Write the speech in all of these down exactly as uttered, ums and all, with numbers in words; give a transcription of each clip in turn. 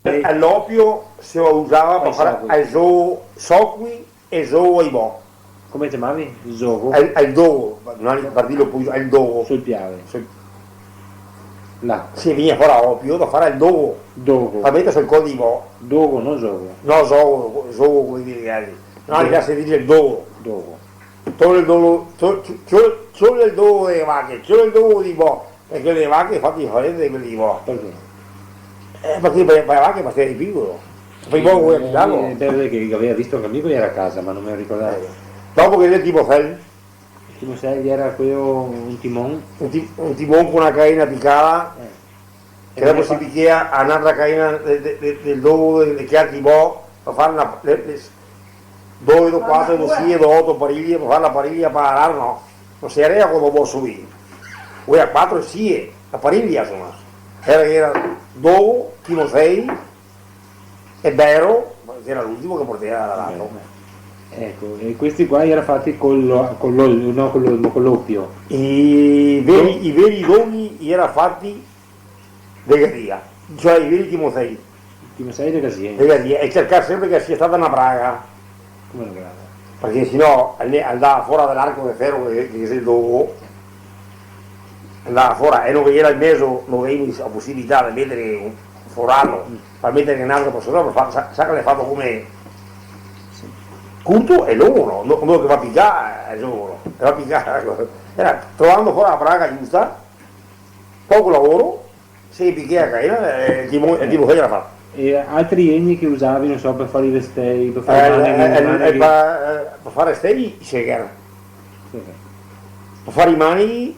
Eh. L'opio se usava par far el zogo, socui e zogo ai bo. Come te ciamavi? Zogo? El, el dogo, no, par dirlo poi, el dogo. Sul Piave. Sul... Là. Sì, vegnea fora opio da far el dogo. Dogo. Par meter sul col dei bo. Dogo, no zogo. No, zogo, zogo, come dire, eh. No, mi piaxe dire el dogo. Dogo. Tol el dogo, tol, tol, tol el dogo dee vache, tol el dogo dei bo. E quele vache fa diferente de quele dei bo. Parché? Eh, parché par, par vache basta de pì, no? Par i bo, eh, eh, parché gaveva visto anca mi che iera a casa, ma no me ricordavo. Eh. Dopo che el timosel. El timosel iera queo, un timon? Un ti-, un timon co na caena picada. Eh. Che dopo se pichea a n'altra caena de, de, de, del dogo, de, de che altri bo, par far na, le, le, dove, do quatro, do sie, do oto parilie, par far la parilia par arar, no. No se iera co do bo sui. Ghe iera quatro sie, la parilia, insoma. Iera, iera dogo, timosei, e bero, che iera l'ultimo che portea la lato. Eh, eh. Eco, e questi qua iera fati co lo-, co lo-, no, co lo-, co l'opio. I veri, i veri doni iera fati de Gadia, cioè i veri timosei. Timosei de Gadia. De Gadia, e cercar sempre che sia stata na braga. Come na braga? Parché se no, al-, andava fora de l'arco de fero che, che xe el dogo, andava fora, e no ghe iera in mezo, no ghe iera la posibilità de meter un foralo, mm, par meter un altro par sora, par far, sa, sa che l'è fato come curto e longo, no? No, no che va picà, eh, longo, no? Che va picà, eco. Iera trovando fora la braga giusta, poco lavoro, se pichea a caena, eh, el timo-, el timosel iera fato. E altri legni che usavi, no so, par far i restei, par far i, eh, mani-, eh, eh, mani-, eh, par, eh, par far restei, i segher. Sì, sì. Par far i mani,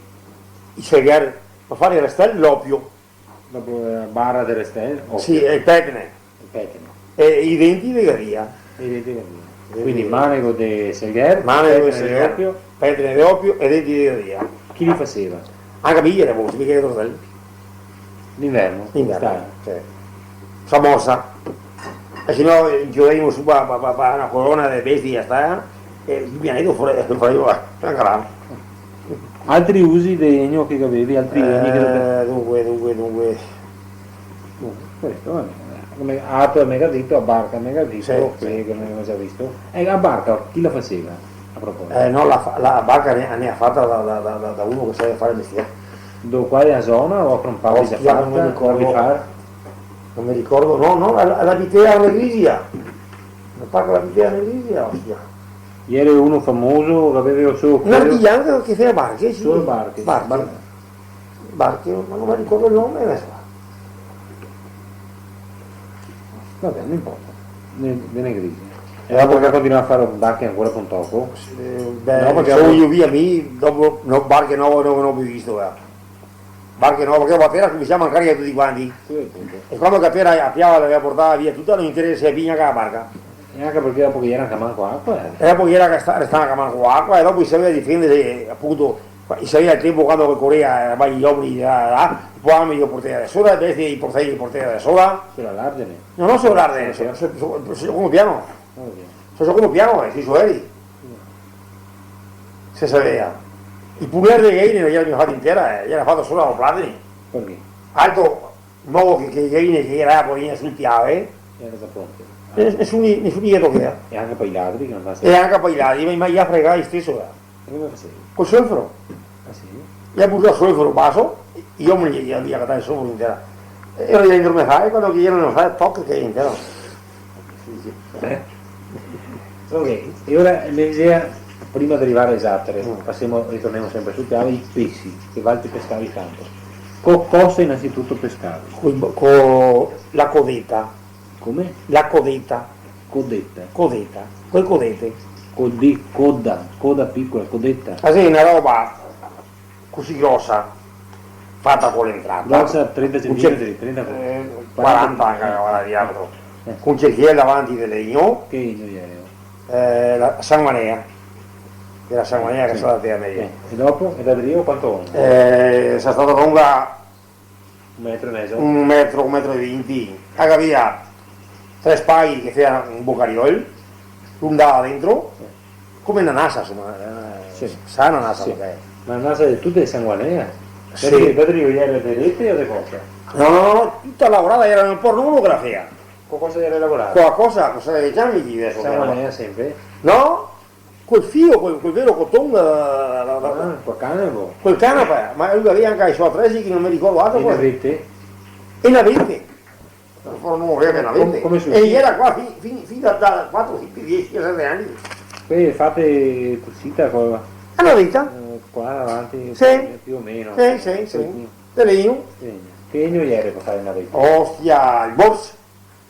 i segher. Par far i restei, l'opio. Dopo, eh, bara de restei, opio. Sì, e petene. Petene. E i denti de Gadia. I denti de Gadia. Quindi manego de segher, manego de segher, petene de opio, petene de opio e denti de Gadia. Chi li faseva? Anca mi iera bon, se mi che tortel. D'inverno? D'inverno, d'istà, sì. Famosa. E se no, eh, ghe demo su pa, pa, pa, pa na corona de bestie, sta, eh, e el pianeto fora, fora, anca là. Altri usi de legno che gavevi, altri legni che... Eh, dunque, dunque, dunque. Dunque, questo, va ben. Come, a, me ga dito, a barca, me ga dito, sì, che, sì, che gavemo già visto. E la barca, chi la faseva, a proposito? Eh, no, la fa-, la barca ne, ne ga fata da, da, da, da, da uno che saveva far el mestier. Do quale zona o la conpravi già fata? Ostia, no me ricordo. No me ricordo, no, no, la, la, la bitea a Negrisia. Me par che la bitea a Negrisia, ostia. Iera uno famoso, che gaveva solo... Un artigiano che fea barche, sì. Solo barche, barche. Barche. Barche, ma no me ricordo el nome adeso. Va ben, no inporta. De, de Negrisia. E dopo che continuava a far barche ancora par un toco? Sì, beh, no, parché so dopo via mi, dopo, no, barche no, no, no go pì visto, eh. Barche no, parché la tera cominsiava a mancare a tuti quanti. Sì, apunto. E quando che la tera, la piava la gaveva portà via tuta, no interesa pì gnanca la barca. E anca parché dopo che iera anca manco acua, eh. E dopo che iera che sta-, restava anca manco acua, e dopo i saveva difenderse, apunto, i saveva el tempo quando che corea, eh, va i omeni, là, là, là, po i omeni i portea da sora, e bestie i portea, i portea da sora. Sora l'Ardene? No, no sora l'Ardene, sì, so-, so-, so-, so-, secondo piano. Ah, ok. So-, secondo piano, eh, sui soeri. Se saveva. I puler de gaine no iera mia fati in tera, eh, iera fato solo a platani. Parché? Alto, no, che, che gaine che iera, po vegnea sul Piave. Iera da ponte. Ne-, nesuni, nesuni iera che... E anca par i ladri che no... E anca par i ladri, ma, ma i ga fregà isteso, eh. E come fasevi? Col solfaro. Ah, sì? I ga butà solfaro baso, i omeni i ga, i ga catà el solfaro in tera. E alora i ga indormesà, e quando che i ga indormesà, toc che in tera. Sì, sì. Eh? Ok, e ora me diseva, prima de rivar a le zatere, mm, pasemo, ritornemo sempre sul Piave, i pesi, che valtri pescavi tanto. Co cosa innanzituto pescavi? Co, co la codeta. Come? La codeta. Codeta. Codeta. Coi codete. Codi-, coda, coda picola, codeta. Ah, sì, na roba cusì grosa, fata co l'entrata. Grosa trenta centimetri, trenta, eh, quaranta, quaranta, varda, diametro. Eh. Col cerchiel davanti de legno. Che legno iera? Eh, la sanguanea. Che la sanguanea che... Sì. Xe stata tea mejo. Eh, e dopo? E da drio quanto? Eh, xe stata longa Un metro e mezo. Un metro, un metro e vinti. Gavea tre spaghi che fea un bocariol, lu ndava dentro, come na nasa, insoma, eh, sì, sa na nasa, sì, come che xe? Ma na nasa de tute de sanguanea? Sì. Parché, parché iera de rete o de cosa? No, no, no, tuta lavorada, iera un pornolo che la fea. Co cosa iera lavorada? Co la cosa, cosa che ciami ti deso? Samanea sempre? No, col fio, col, col vero coton, la, la, la, la, Ah, col canavo? Col canavo, ma lu gaveva anca i so atresi che no me ricordo altro. E cosa. Navete? E navete. Un pornolo che iera navete. Come, come se... E iera qua fin, fin, fin da, da quatro, sinque, diese, disete ani. Quele fate cusita co... A naveta? Eh, qua avanti, sì, più o meno. Sì, sì, sì. Così. De legno. Legno. Che legno iera par fare na veta? Ostia, el bors.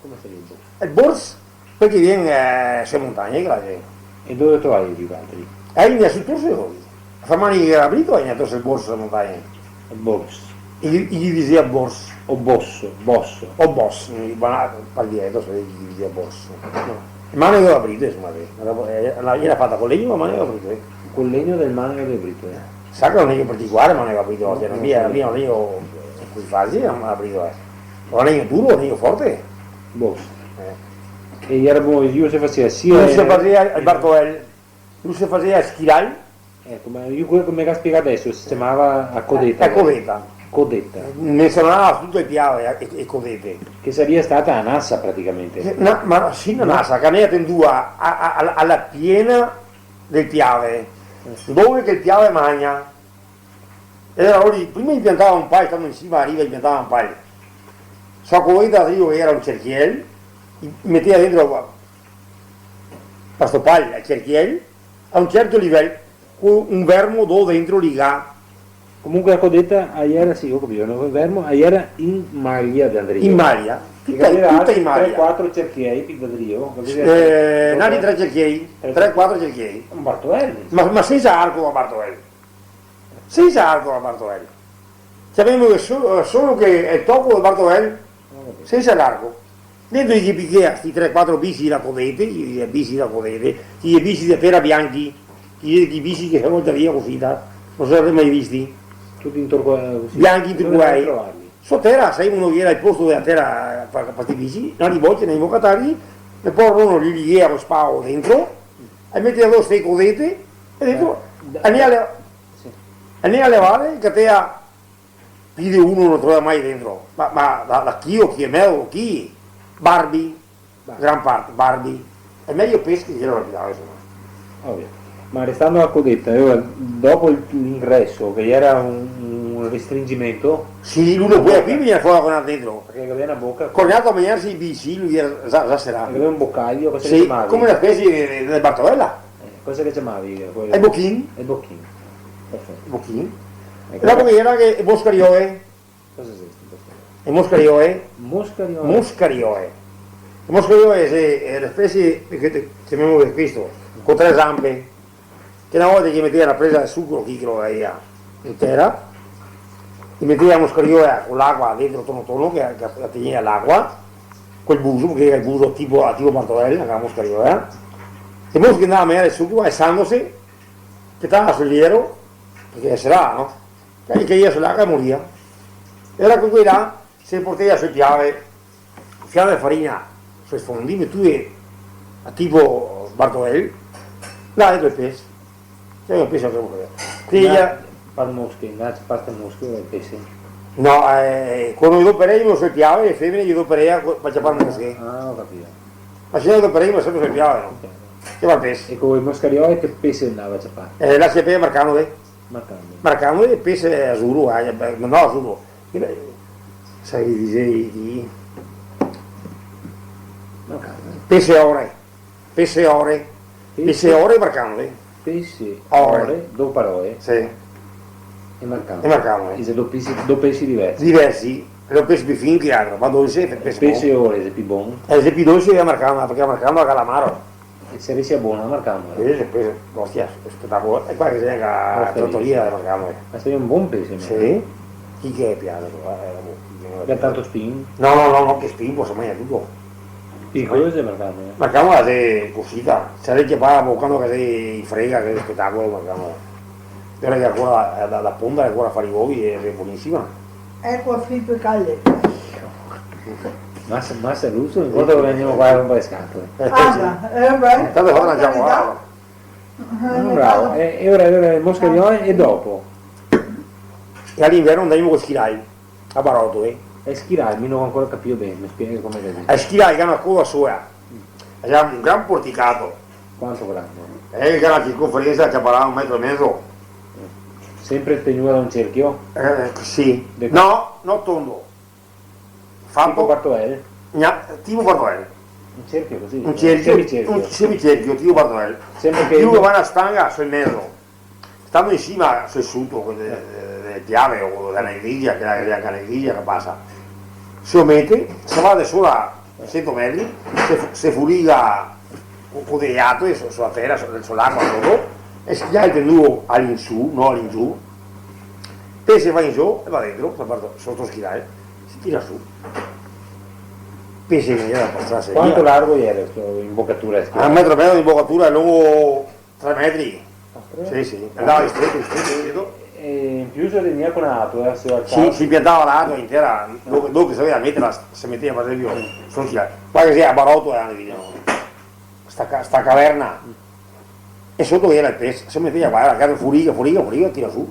Come saria el bors? El bors, parché vien, eh, su montagne, che la gente. E dove lo trovai voaltri? Eh, in su Torse lori. Fa mani che la brito, in su el bors su montagne. El bors. I, i ghe disea bors. O bosso, bosso. O bors, eh, ma par dialetto, se ghe disea bors. No. Mani che la brito, insoma, sì. La, eh, la, iera fata col legno, ma mani che la brito, eh. Col legno del mani che la brito, eh. Sa che no xe un particolare, ma no go capito, cioè, no, no, mia, sì, mia, mia, coi fasi, no, ma aprito, eh. O legno duro, o legno forte. Boh. Eh. E iera bon, lu se fasea sia... Lu se fasea el bartoel, lu se fasea el schiral. Eco, ma lu quel che me ga spiegà deso se ciamava a codeta. A codeta. Codeta. Me sonava tuto el piave, e, e codete. Che saria stata a nasa, praticamente. Eh, na, ma sì, na nasa, che ne tendua a, a, a, a la piena del piave, dove che el piave magna. E alora lì, prima i piantava un pal, stando in sima a riva, i piantava un pal. So co voi da drio che iera un cerchiel, i metea dentro pa sto pal, el cerchiel, a un certo livel, co un vermo do dentro ligà. Comunque la codeta, a iera, sì, go capìo, no, vermo, a iera in maglia da drio. In maglia, tuta, tuta in maglia. Tre, quatro cerchiei, pi da drio, capìo? Eh, nari tre cerchiei, tre, quatro cerchiei. Un bartoel. Ma, ma sensa arco a bartoel. Sensa arco a bartoel. Ciamemo che so-, solo che el toco del bartoel, sensa l'arco. Dentro i ghe pichea sti tre, quatro bisi da codete, i bisi da codete, i bisi da tera bianchi, i, i bisi che se volta via cusì, da, no so se i ghe ga mai visti. Tuti intorco, eh, cusì. Bianchi, intorcoai. Dove trovarli? So tera, savemo che iera el posto dela tera pa, pa sti bisi, no li voce, no li voce catari, e po uno li ligea co spao dentro, e metea do ste codete, e dentro, eh, da, e ne ale-, sì. E ne alevare, che te a Pi de uno no trovea mai dentro. Ma, ma da, da chi o chi xe mejo, chi? Barbi, gran parte, barbi. E mejo pesche che iera la piave, insoma. Ovio. Ma restando a codeta, alora, dopo el, l'ingreso, che iera un, un restringimento? Sì, lu no podea pi vegner fora co na dentro. Parché gaveva na boca. Co na boca, magnarse i bisi, lu iera za, za serà. E gaveva un bocaio, cosa che ciamavi? Sì, come na specie de, de, de bartoela. Eh, cosa che ciamavi, eh, quel... El bochin. El bochin. Perfeto. Bochin. Eco. E dopo che iera che moscarioe. Cosa xe sto moscarioe? E moscarioe? Moscarioe. Moscarioe. E moscarioe xe, xe na specie che te, ciamemo questo, co tre zanpe, che na volta i ghe metea na presa de sucro, chi che lo gavea in tera, i metea la moscarioe co l'aqua dentro, tono tono, che, che la tegnea l'aqua, col buso, parché el buso tipo, a tipo bartoel, la moscarioe, eh? E mosche che ndava a magnar el sucro, alsandose, petava sul liero, parché se serava, no? Che, che iera su l'acqua e moria. E alora co quei là se portea su piave, fià de farina, sui fondi, metue a tipo bartoel, là dentro el pes. Cioè, un pes che volea. Quindi... Par mosche, invese, par mosche, el pes? No, eh, co i doperemo su piave, le femene i doperea co, par ciapar mosche. Ah, go capìo. Ma se no i doperemo sempre su piave, no? Ok. Ciapar pes. E co i moscarioi che pes ndava a ciapar? Eh, là se ciapea marcando, eh. Marcando. Marcando el pes azuro, eh, beh, no azuro. Che, sa che i disea, i... Marcando. Pes ore. Pes ore. Pes ore marcando. Pes ore, do paroe. Sì. E marcando. E marcando, eh. I xe do pesi, do pesi diversi. Diversi. Xe un pes pi fin che altro, ma dolse, pes bon. Pes ore xe pi bon. Eh, xe pi dolse che marcando, parché marcando a calamaro. E se risia bona, marcando, eh? Sì, sì, pes, ostia, spetacolo. E qua che xe anca la trattoria, marcando, eh. Ma xe un bon pes, no? Sì. Chi che piaxe, eh, boh. Ga tanto spin? No, no, no, no, che spin, pol magnar tuto. Picolo xe marcando, eh. Marcando la xe cusita, se rende pa, quando che xe in frega, che xe spetacolo, marcando. Però che ancora, eh, la, la ponta che ancora fa i ovi, xe bonisima. Eco, frito e calle. Masa, masa luso, incontra che vegnemo qua a rompare le scatole. Eh, sì. Ah, eh, beh, tanto fa na già, carità. Bravo. Eh, bravo. E, e ora, ora el moscarion e dopo? E a l'inverno ndemo co schirai, a baroto, eh. E schirà, mi no go ancora capìo ben, me spieghi come che xe? E schirà, che ga na coda sola. Xe un gran porticato. Quanto grande? Eh, che la circonferensa che parla un metro e mezo. Sempre tegnua da un cerchio? Eh, sì. De... No, no tondo. Fato tipo quartoel? Gna-, tipo quartoel. Un cerchio cusì? Un cerchio, semicerchio. Un semicerchio, tipo quartoel. Sempre che... Tipo che va na stanga sul mezo. Stando in sima, sul suto, de, de, de Piave o de la Iglesia, che la, la, la Iglesia che pasa. Se lo mete, se va de sora sento metri, se fu-, se furiga co, co dele atole, so, so la tera, so, so l'acua soto, e se tira el tenuo a l'insu, no a l'ingiù, poi se va in zo e va dentro, se va soto schirà, se tira su. Poi se ghe gera da pasarse via. Quanto largo gera sto inbocatura de schirà? A un metro e mezo de inbocatura e longo tre metri. Ah, tre? Sì, sì, andava ristreto, ristreto, ristreto. E in più se vegnea co na atola, eh, se alzava. Sì, se piantava l'atola in tera, dove, dove che se doveva meterla, se metea, par esempio, soto schirà. Qua che xe a barotola, eh, diciamo. Sta ca-, sta caverna. E soto ghe gera el pese, se metea qua, gera furiga, furiga, furiga, tira su,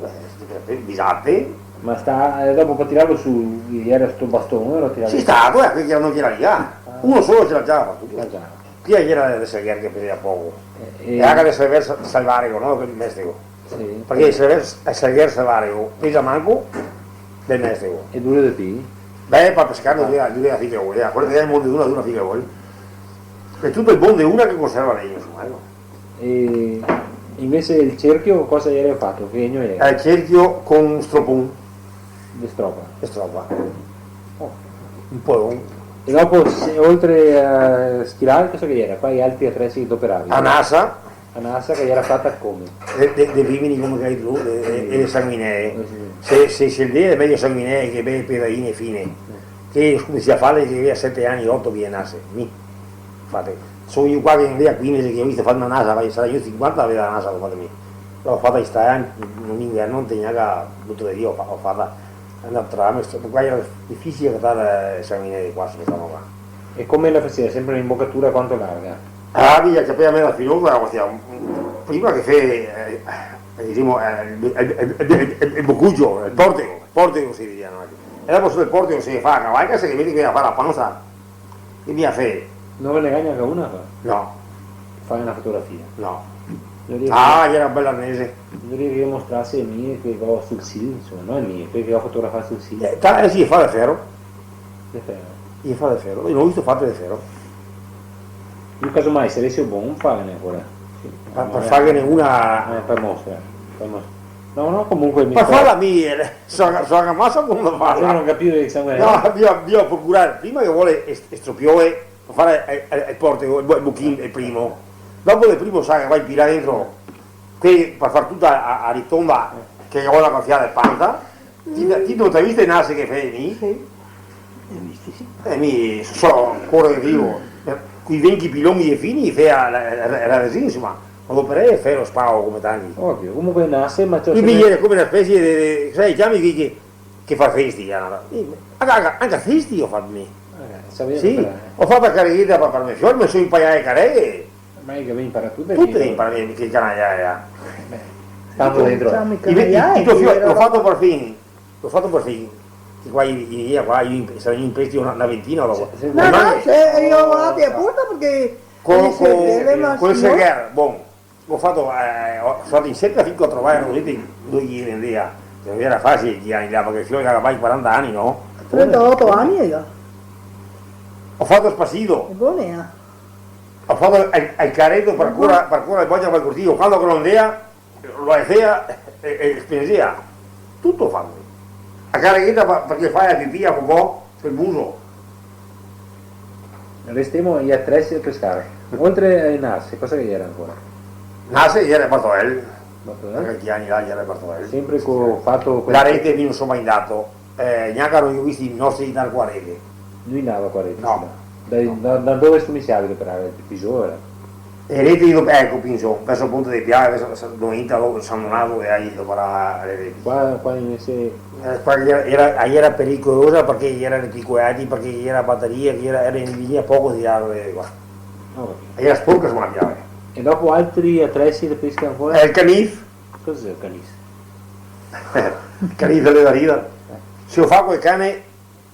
eh, bisate. Ma sta, eh, dopo par tirarlo su, gera sto baston, lo tirava su? Sì, sta, eh, quel che no gera lì, ah. Ah. Uno solo se la alzava, tuto. Ah, già. Chi xe che gera de Salguer che pesa poco? Eh, eh. E anca de Salguer sa-, Salvarego, no? Quel mestego. Sì. Parché el Salguer, el Salguer Salvarego pesa manco del mestego. E dura de pì? Beh, par pescar dura, dura fin che vol, eh. Quel che xe el bon de una, dura fin che vol. Xe tuto el bon de una che conserva legno, insoma, eco. E invese el cerchio cosa gera fato? Che legno gera? El cerchio co stropon. De stropa. De stropa. Oh. Un po' longo. E dopo, se, oltre a schirà, cosa che gera? Quali altri atresi che doperavi? A nasa. A nasa che gera fata come? De, de, de vimini come che ga dito, de, de, sì, de sanguinee. Eh, sì. Se, se, se el dea mejo sanguinee che bele pedaine fine. Eh. Che go scominsià a farle che gavea sete ani, oto, che nase. Mi. Infati, so mi qua che ghe n'avea quindese che go visto far na nasa, vai, sarà mi sinquanta, gavea la nasa che go fato mi. L'ho fata in sta, in un inverno, no tegnea che, buto de Dio, l'ho fa-, l'ho fata. Andavo a trovarme, sto, qua gera dificile catar, eh, sanguinee qua, sto qua. E come la fasea? Sempre un'imbocatura quanto larga? Ah, via, che poi a me la finosa, la fasea, mm, prima che fe, eh, eh, disemo, eh, el, el bocugio, el portego, el portego se dixea, no? E dopo soto el portego se fa la cavalca, se ghe mete quela a far la pansa. Che mi la fe? No ve ne ga gnanca una qua? No. Far na fotografia? No. Bisognaria che... Ah, gera un bel arnese. Bisognaria che mostrase e mi che go sul Sil, insoma, no e mi, quele che go fotografà sul Sil. Eh, ta-, eh sì, fa de fero. De fero. I fa de fero. Mi no go visto fate de fero. Mi casomai, se avesi bon, farghene ancora. Sì. Pa-, par farghene una. Eh, par mostra. Par mostra. No, no, comunque mi... Ma fa-, farla mi, eh, so, so anca masa come farla. Io no go capìo che sangue... No, bisogna, bisogna procurar, prima che vol es-, estropiar, par far el, el, el portego, el bo-, el bochin, el primo. Dopo del primo, sa, che va a inpilar dentro, che par far tuta a, a ritonda, che vol na fià de pansa, ti, ti no te ga visto i nasi che fea mi? Sì. Li go visti, sì. Eh, mi so ancora vivo. Eh, quei venchi piloni de fini, fea la, la, la, la resina, insoma, ma dopo el fero spago come tanti. Ovio, comunque nase, ma... Quindi gera come na specie de, de, sa, i ciami che, che, che fa festi, eh, no? Anca, anca, anca festi go fato mi. Eh, savevo. Sì, che... Go fato la caregheta par, par me fiol, me so inpaià le careghe. Ma che gavea inparà tute? Tute inparà, che canaglia, eh. Beh, stando dentro. Diciamo, i, i, i, i to fioi, gera... Go fato parfin, go fato parfin, che qua i, i, i, qua i, sarà in prestito na, na ventina, dopo. Sì, sì. No, no, se, i go dati aposta parché co, co, co el Seguer, bon, go fato, eh, go fato in serca fin che go trovà, ero dentro due che i vendea, che no gera facile, che ani là, parché el fiol gavea mai quaranta ani, no? Trentoto ani, eh. Go fato el spasito. E bon, eh. Go fato el, el careto par cora, par cora el bocia par el cortivo. Quando che no ndea, lo alzea e, e spenzea. Tuto fato. La caregheta pa-, parché fa la pipì, la popò, pel buso. Restemo ai atresi da pescar. Oltre ai nasi, cosa che gera ancora? Nasi gera el bartoel. Bartoel? Anca quei ani là gera el bartoel. Sempre co-, fato co... La rete mi no so mai ndato. Eh, gnanca no i go visti i nostri ndar co la rete. No i ndava co la rete? No. Da, da, da dove scominsiavi a doperar? Pizzo, eh? E rete i do-, eco, Pinzon, verso Ponte de Piave, verso, verso, dove intra, San Donato e là i doperava le rete. Qua, qua invese... Eh, qua gera, gera, gera pericolosa parché gera le picolati, parché gera bateria, che gera, gera, vegnea poco de là, eh, qua. Ah, ok. Gera sporca, insoma, la Piave. E dopo altri atresi de pesca ancora? Eh, el canif. Cos'è el canif? El canif l'è da ridar. Se lo fa col cane,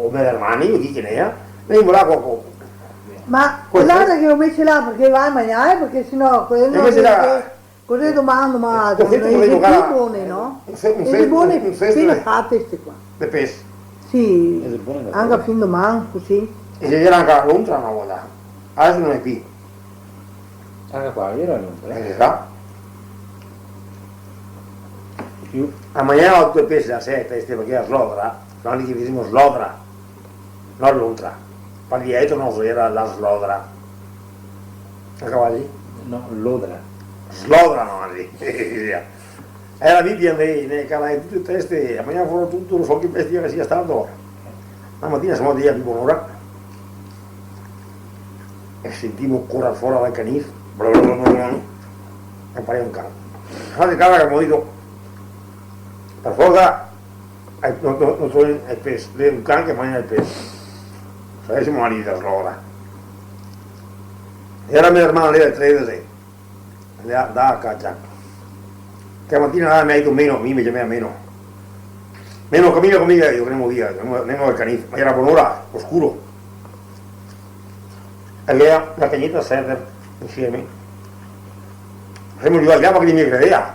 o, o me ermani, o chi che n'ea, ne imbolà co, co, Ma questo là che lo meti là, parché va a magnare, parché se no, quel... E no invece là, così domando, ma... Così no, i xe più boni, no? Un se-, un se-, un sesto, fine de, fate ste qua. De pes. Sì, anca fin doman, cusì. E ghe gera anca la lontra na volta. Deso no xe più. Anca qua ghe gera la lontra, eh? Eh, sa. Più. A magnava tuto el pese la sera, parché gera slodra, no, lì che disemo slodra. No lontra. Par dialeto nostro gera la slodra. A cavali? No, lodra. Slodra, no, lì. Gera mi, ne, ne cavai tute teste, a magnà fora tuto, no so che bestia che sia stato. La matina semo andai via, tipo un'ora. E sentimo corar fora dal canif. Bla, bla, bla, bla, bla. E parea un can. Fate cara che gavemo dito, par forza, eh, no, no, no so, xe el pes, xe un can che magna el pes. Savesimo la lite alora. Gera me ermano, el gera el tredici, el gera, ndava a cacia. Che matina me ga dito: "Meno", mi me ciamea Meno. "Meno, camina co mi, che ghe ndemo via, ndemo, ndemo al canif." Ma gera bonora, oscuro. E gera na cagneta Seder insieme. Semo rivai là, ma che no me credea.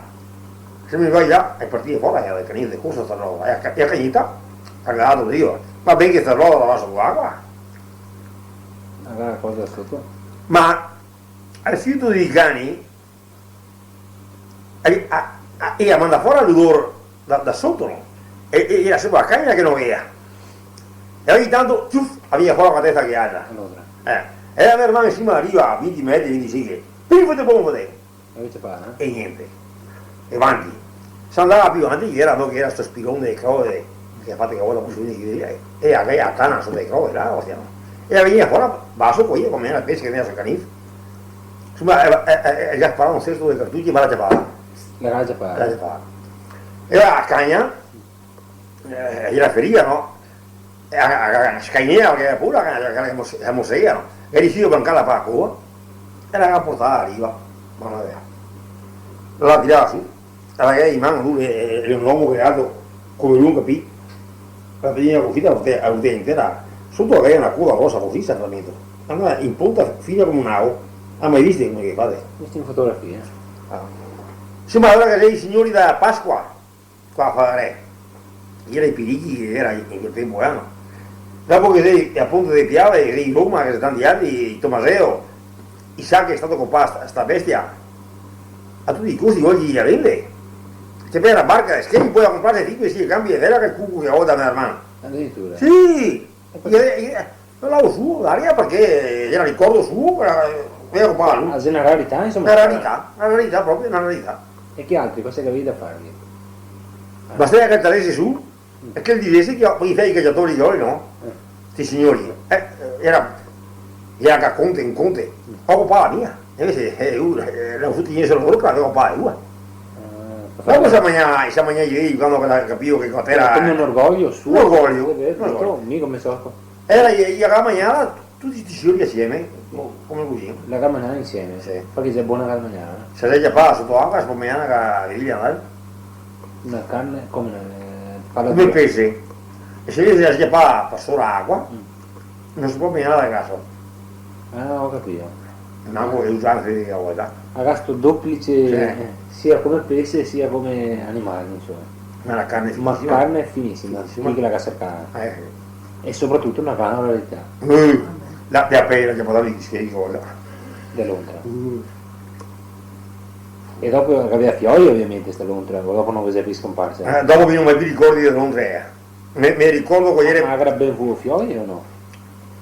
Semo rivai là, e partìa fora, e gera de canif de corsa, sta roba. E a ca-, e a cagneta, cagà, Dio. Va ben che sta roba la va soto l'acua. Magari cosa soto? Ma el fiuto dei cani, e, a, a, e a manda fora l'odor da, da soto, no? E, e, e gera sempre la cagna che no gera. E ogni tanto, ciuf, la vegniva fora co la testa che alta. Alora. Eh. E la me ermana in sima riva a vinti metri, vintisinque. Pim, fate bon, fate. E invece fa, eh? E gnente. E vanti. Se ndava più vanti, che gera, no, che gera sto spiron de crode, che ga fato che la volta cusì, e la, la tana soto le crode, là, ostia, no? E la vegniva fora, baso, co ea, come gera el pese che vegniva sul canif. Insoma, e, e, e, e ga sparà un sesto de cartuci, ma la ciapava. La ga ciapà. La ciapava. E la cagna, eh, la ferìa, no? E a, a, a scainea, che gera pura, che, che, che mos-, che mosea, no? E riusìa a brancarla par la coa, e la ga portà a riva, ma no la gavea. La tirava su, la gavea in man, lu, e, e, e un omo che gera alto come lu, capì? La tegnea cusì, la butava, la butava in tera. Soto la gavea na coda grosa cusì, sacramento. Andava in ponta, fina come un ao. La ga mai vista come che fate? Vista in fotografia. Ah. Insoma, alora che i signori da Pasqua, qua a fare, i gera i Pirichi, che gera in quel tempo, eh, no? Dopo che xe, apunto, de Piave, che xe i Roma, che xe tanti altri, i Tomaseo, i sa che xe stà copà sta, sta bestia, a tuti i costi i vol che i la vende. Che par na barca, che i pol conprarse cinque, sie cambi de vela, che cuco che go da me ermano. Adiritura? Sì! E parché? Iera, iera, no, lo so, Daria, parché iera ricordo suo, iera, iera copà lu. Ah, xe na rarità, insoma. Na rarità, na rarità, proprio na rarità. E che altri, cosa che gavevi da farghe? Bastava che el tarese su, e che el disese che i fea i cagiatori de oli, no? Eh. Sti siori. Eh, iera, iera che conte, un conte. Go copà la mia. E invese, eh, lu, eh, la fu tigneso lori, che la gaveva copà la sua. Ah, dopo se magnà, se magnà i vei, quando che la capìo che qua iera come un orgoglio suo. Un orgoglio, eh, un orgoglio. Mi come so. Iera, i, i la ga magnà tuti sti siori asieme, co-, come cusì. La ga magnà insieme? Sì. Parché xe bona la ga magnà? Se la ga ciapà soto acua, se pol magnà la veglia, dai. Na carne, come, eh, parla... Come pese. E se la ga ciapà par sora acua, no se pol magnà da caso. Ah, go capìo. Manco le usanze de na volta. A gasto doplice, sì, eh, sia come pese sia come animale, insoma. Ma la carne finisima. Ma carne finisima, finisima. Chi che la ga sercà. Eh, sì. E sopratuto na gran rarità. Eh, la, la pela che portava i schei, cosa. De lontra. Mm. E dopo gaveva fioi, ovviamente, sta lontra, o dopo no ve xe pì scomparsa? Eh, dopo mi no go mai pì ricordi de lontra, eh. Me, me ricordo che iera... Ma la ga ben vuo fioi o no?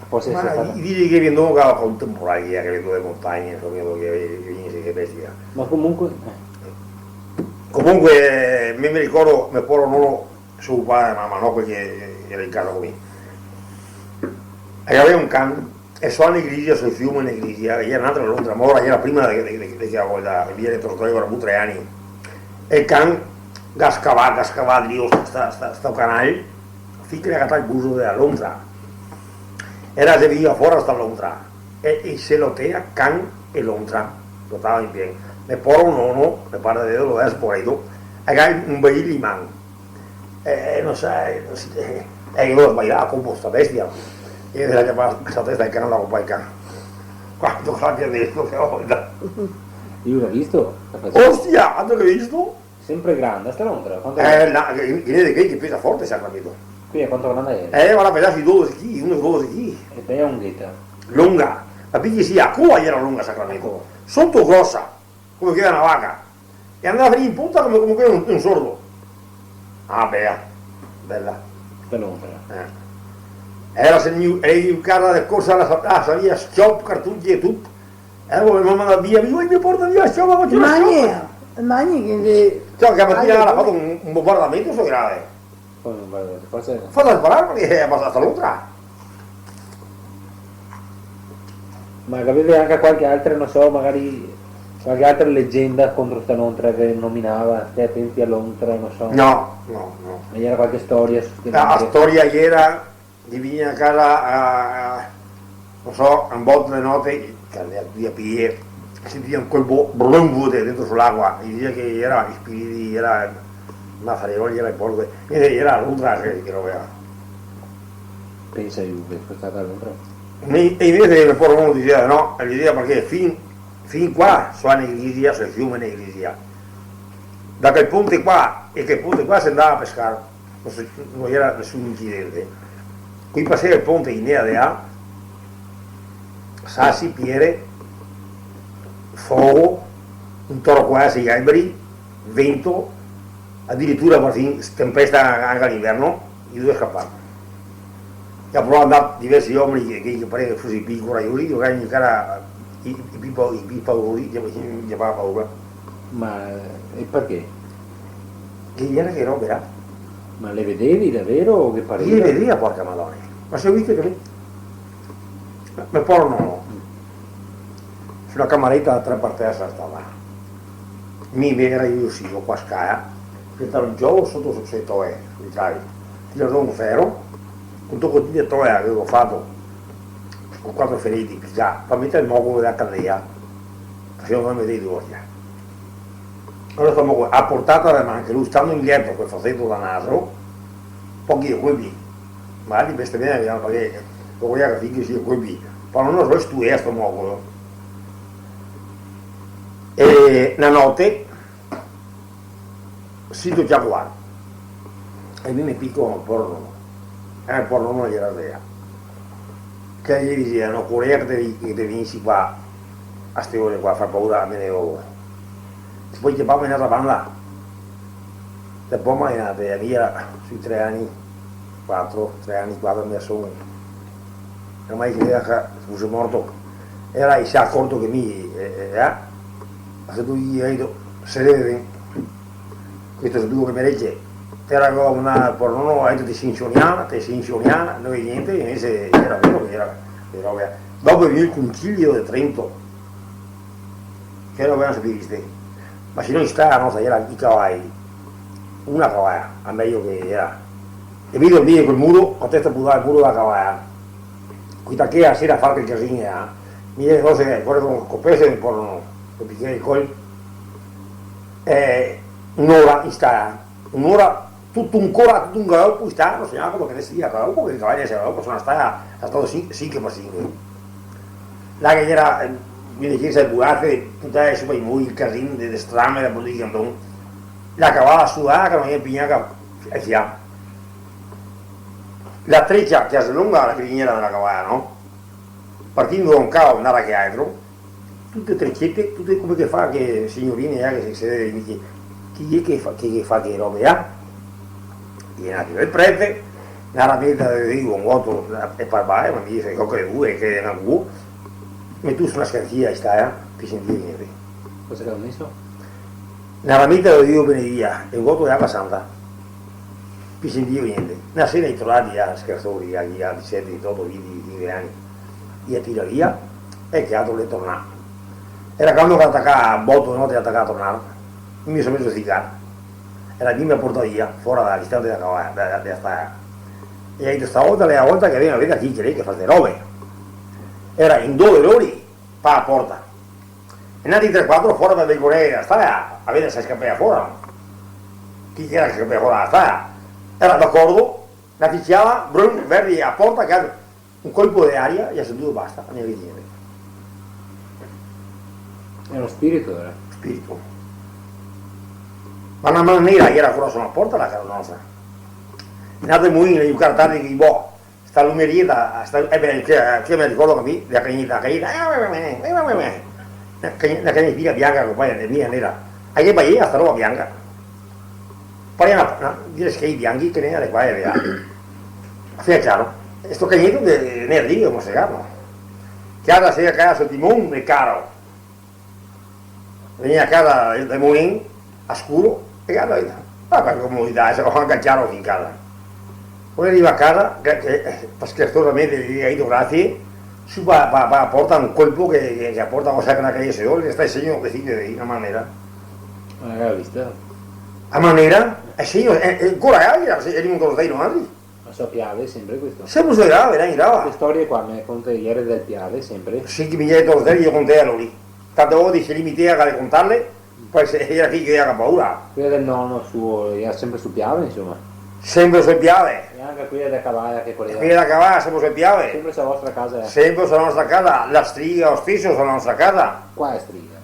Pol esar stata... Ma i, i dixe che vien dopo che ga un temporal, che vien do de montagne, insoma, che, che, che bestia. Ma comunque, eh. Comunque, me, me ricordo, me poro nono, so pare, ma, ma no, parché iera in casa co mi. E gaveva un can, e so a Negrisia, so fiume Negrisia, iera n'altra lontra, ma ora iera prima de, de, de, de che la volta, che vien dentro, che gaveva bu tre ani. E el can ga scavà, ga scavà drio sta, sta, sta, sto canal, fin che el ga catà el buso de la lontra. E la xe vegnua fora sta lontra, e, e se lotea can e lontra, lotava in pien. Me poro nono, me pare de vederlo deso, povareto, el ga un bel liman. Eh, no sa, eh, no sa, eh, eh, alora sbalià, come sta bestia. E la ga ciapà sta testa del can, la ga copà el can. Quanto che la ga visto, che volta. Lu la ga visto? Ostia, quanto che la ga visto? Senpre granda sta lontra, quanto... Eh, la, che, che, che pesa forte, sacramento. Quindi quanto granda xe? Eh, varda, pesa sui dodese chili, undexe, dodese chili. E bela longheta. Longa, ma parché sì, la coa iera longa, sacramento. La coa. Soto grosa, come che iera na vaca. E andava a finir in ponta come, come che iera un, un sordo. Ah, bela, bela. Bela lontra. Eh. Iera, se ne, e in casa de corsa la sa-, la savea, s-ciop, cartuci e tuto. E alora me mama la via, mi, "Oi, me porta via, s-ciop, ma ghe xe s-ciop." Magni, magni che... Ciò, che la matina la ga fato un, un bombardamento, so grave. Come bombardamento? Cosa? Fato sparar parché xe pasà sta lontra. Ma gaveva anca qualche altra, no so, magari qualche altra legenda contro sta lontra che nominava, "Stai atenti a lontra", no so. No, no, no. Ma ghe iera qualche storia su ste lontre? La, la storia iera che vegnea a casa a, a, no so, a un boto de note, che iera tuti a pie, sentia un colpo, brum, dentro su l'acua, e disea che iera i spiriti, iera i mafareloni, iera i porchi, e iera la lontra che, che roba. Pensa ti che xe stata la lontra. E, e invese el poro nono disea no, el disea parché fin, fin qua so a Negrisia, so fiume Negrisia. Da quel ponte qua e quel ponte qua se ndava a pescar. No se, no iera nesun incidente. Qui pasea el ponte in dea de là, sasi, piere, fogo, un toro qua, sei alberi, vento, adiritura parfin tempesta anca a l'inverno, i dovea scapar. E ga provà a ndar diversi omeni che, che, che parea che fose i pì corajosi, che i ga i, i pì pau-, i pì paurosi, che, che, che gavea paura. Ma, eh, e parché? Che iera che robe là? Ma le vedevi davero o che pareva? I le vedea, porca madona. Ma se viste che mi, me poro nono, su na camareta da tre par tersa stava. Mi, mi iera mi, sì, qua a scala, che stava un giovo soto, soto, soto, eh, sui cavi. Tiro un fero, un toco de toea che gavevo fato, co quatro fereti picà, par meter el mocolo dea candela, che se no me vedea, ostia. Alora sto mocolo, a portata de man, che lu stando in leto, col faseto da naso, po' che i colpi, magari bestemea, parché lo volea capir che sì, i colpi, però no so, stuea sto mocolo. E na note, sito ciacolar. E mi me pico, poro nono. Eh, poro nono iera vea. Che i disea, "No, corea che te, che te vegnisi qua a ste ore qua, fa paura, me ne vao." Poi che va in n'altra banda. E po' imaginate, mi iera sui tre ani. Quatro, tre ani, quatro, mi son. Ormai che era, che fuse morto, era, i se ga acorto che mi, eh, eh, eh, a se dovea, eh, se deve, questo se dovea che me rece, era una, però no, no, eh, te se insioniava, te se insioniava, no xe gnente, invese era vero che era, era vero. Dopo xe vegnù el Concilio de Trento, che no gaveva sapuo viste. Ma se no, in stala nostra gera i cavai, una cavaia, a mejo che gera. E mi dormìa col muro, co testa putà al muro dela cavaia. Questa che a sera far quel casin, eh. Mi, no so, ancora co, co pese un po', no, co picare el col. Eh, un'ora in stala, un'ora, tuto un coro, tuto un galopo in stala, no so gnanca come che sia, galopo, che i cavai sia galopo, so na stala, xe stà sinque, sinque par sinque. Là che gera, eh, quindi che se buase, putà su par i muri, el casin de, de strame, da par tuti i canton. La cavada sudà, che no ghe gera pì gnanca el fià. La trecia che a se longa la criniera dela cavada, no? Partindo da un cavo, andar a che altro, tute trecete, tute come che fa che signorine, eh, che se, se, che, chi xe che fa, che, che fa che robe, eh? Vien anca el prete, na rameta de, de un voto, eh, e par bale, ma mi dixe, co che due, che xe na bu, me tu su na scantia, sta, eh, che sentì gnente. Cosa che ga meso? Na rameta de Dio benedia, e un voto de acua santa. Pi sentìo gnente. Na sera i tornà via, scherzori, a, a disete, dixoto, vinti, vinticinque ani. I a tirà via, e che altro, l'è tornà. Era quando che tacava, boto de note, tacava a tornar. Mi me so meso a zigar. Era mi me portà via, fora da l'istante da cavada, da, da, da sta. E a dito, stavolta l'è la volta che vegno a vedar chi che l'è che fa ste robe. Era in do de lori, pa la porta. E n'altri tre, quatro fora da balcon dela stala, a vedar se scapea fora, no? Chi che era che scapea fora da stala? Era d'acordo, na ficiada, brum, verdi a porta, che un colpo de aria, i a sentuo, basta, no ghe gera gnente. Era un spirito, era? Spirito. Ma na man nera, i era fora su na porta, la casa nostra. N'altro mulin, i giucava tardi, che, boh, sta lumeria, sta, eh, beh, che, che me ricordo che mi, la cagneta, la cagneta, eh, eh, eh, eh, eh. La cagn-, la cagnetina bianca, compagna de mia, nera. A che paia sta roba bianca? Parea na, na, dire schei bianchi che ne gera qua e là. Fea ciaro. E sto cagneto de, de nera lì, come se ciama? Che ara se a casa sul timon, de caro. Vegnea a casa dal mulin, a scuro, e alora, ah, par comodità, se go anca ciaro fin casa. Quando riva a casa, che, che, eh, scherzosamente ghe digo: "Grazie", su pa, pa, pa porta un colpo che, che, che porta, o sa che na caise, che sta el segno che si vede in na man nera. Ah, la ga vista? A man nera? Eh sì, eh, eh, ancora, eh, se, eh, in un corteo, no? Ma so Piave, sempre questo. Sempre so Piave, dai, brava. Ste storie qua me conte ieri del Piave, sempre. Sì, che mi ieri te le contea a lori. Tante volte se limitea a contarle, po se gera chi che gera paura. Quela del nono suo, gera sempre su Piave, insoma. Sempre su Piave. E anca quela dela cavada che quela. Quela dela cavada, sempre su Piave. Sempre su vostra casa, eh. Sempre su nostra casa, la striga, lo steso, su nostra casa. Qua xe striga.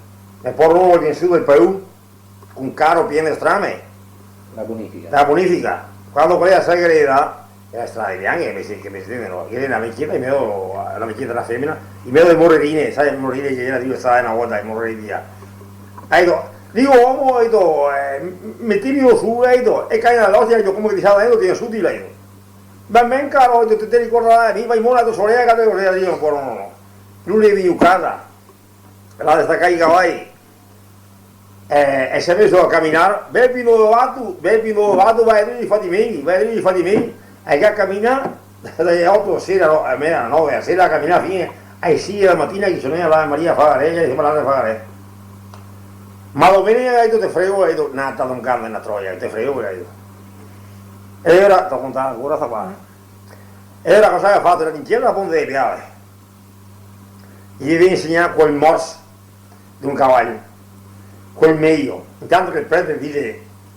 E po no, el vien su del paese. Con caro pien de strame. La bonifica. La bonifica. Quando quela xe greda, e la strada bianca, che me se, che me se tene, no? Che xe na veceta, in medo, na veceta, na femena, in medo de morerine, sa, morerine che gera, digo, sa, na volta, e morerine via. Eco, digo, omo, eco, eh, m-, metimelo su, eco, e cae na locia, eco, come che ti sa, eco, ti su, ti, eco. Va ben, caro, eco, te, te ricordarà, mi vai mona, eco, sorela, che te ricordarà, digo, ancora no, no. Lu l'è vegnù casa. Là destacà i cavai. Eh, e se ga meso a caminar, "Bepi, no vato, Bepi, no vato, va drio i fati mei, va drio i fati mei." E che caminà, dae oto a sera, no, a mea, nove a sera, caminà fin ae sie dela matina, che sonea l'Ave Maria, fagarè, che se parlava de fagarè. Ma domenega, ga dito, te frego, ga dito, na, ta don Carlo, na troia, te frego, ga dito. E ora, te conto ancora sta qua. E ora cosa che ga fato? Era in cielo, a ponta de Piave. Ghe vien insegnà quel morse d'un caval, quel mejo. Intanto che el prete dixe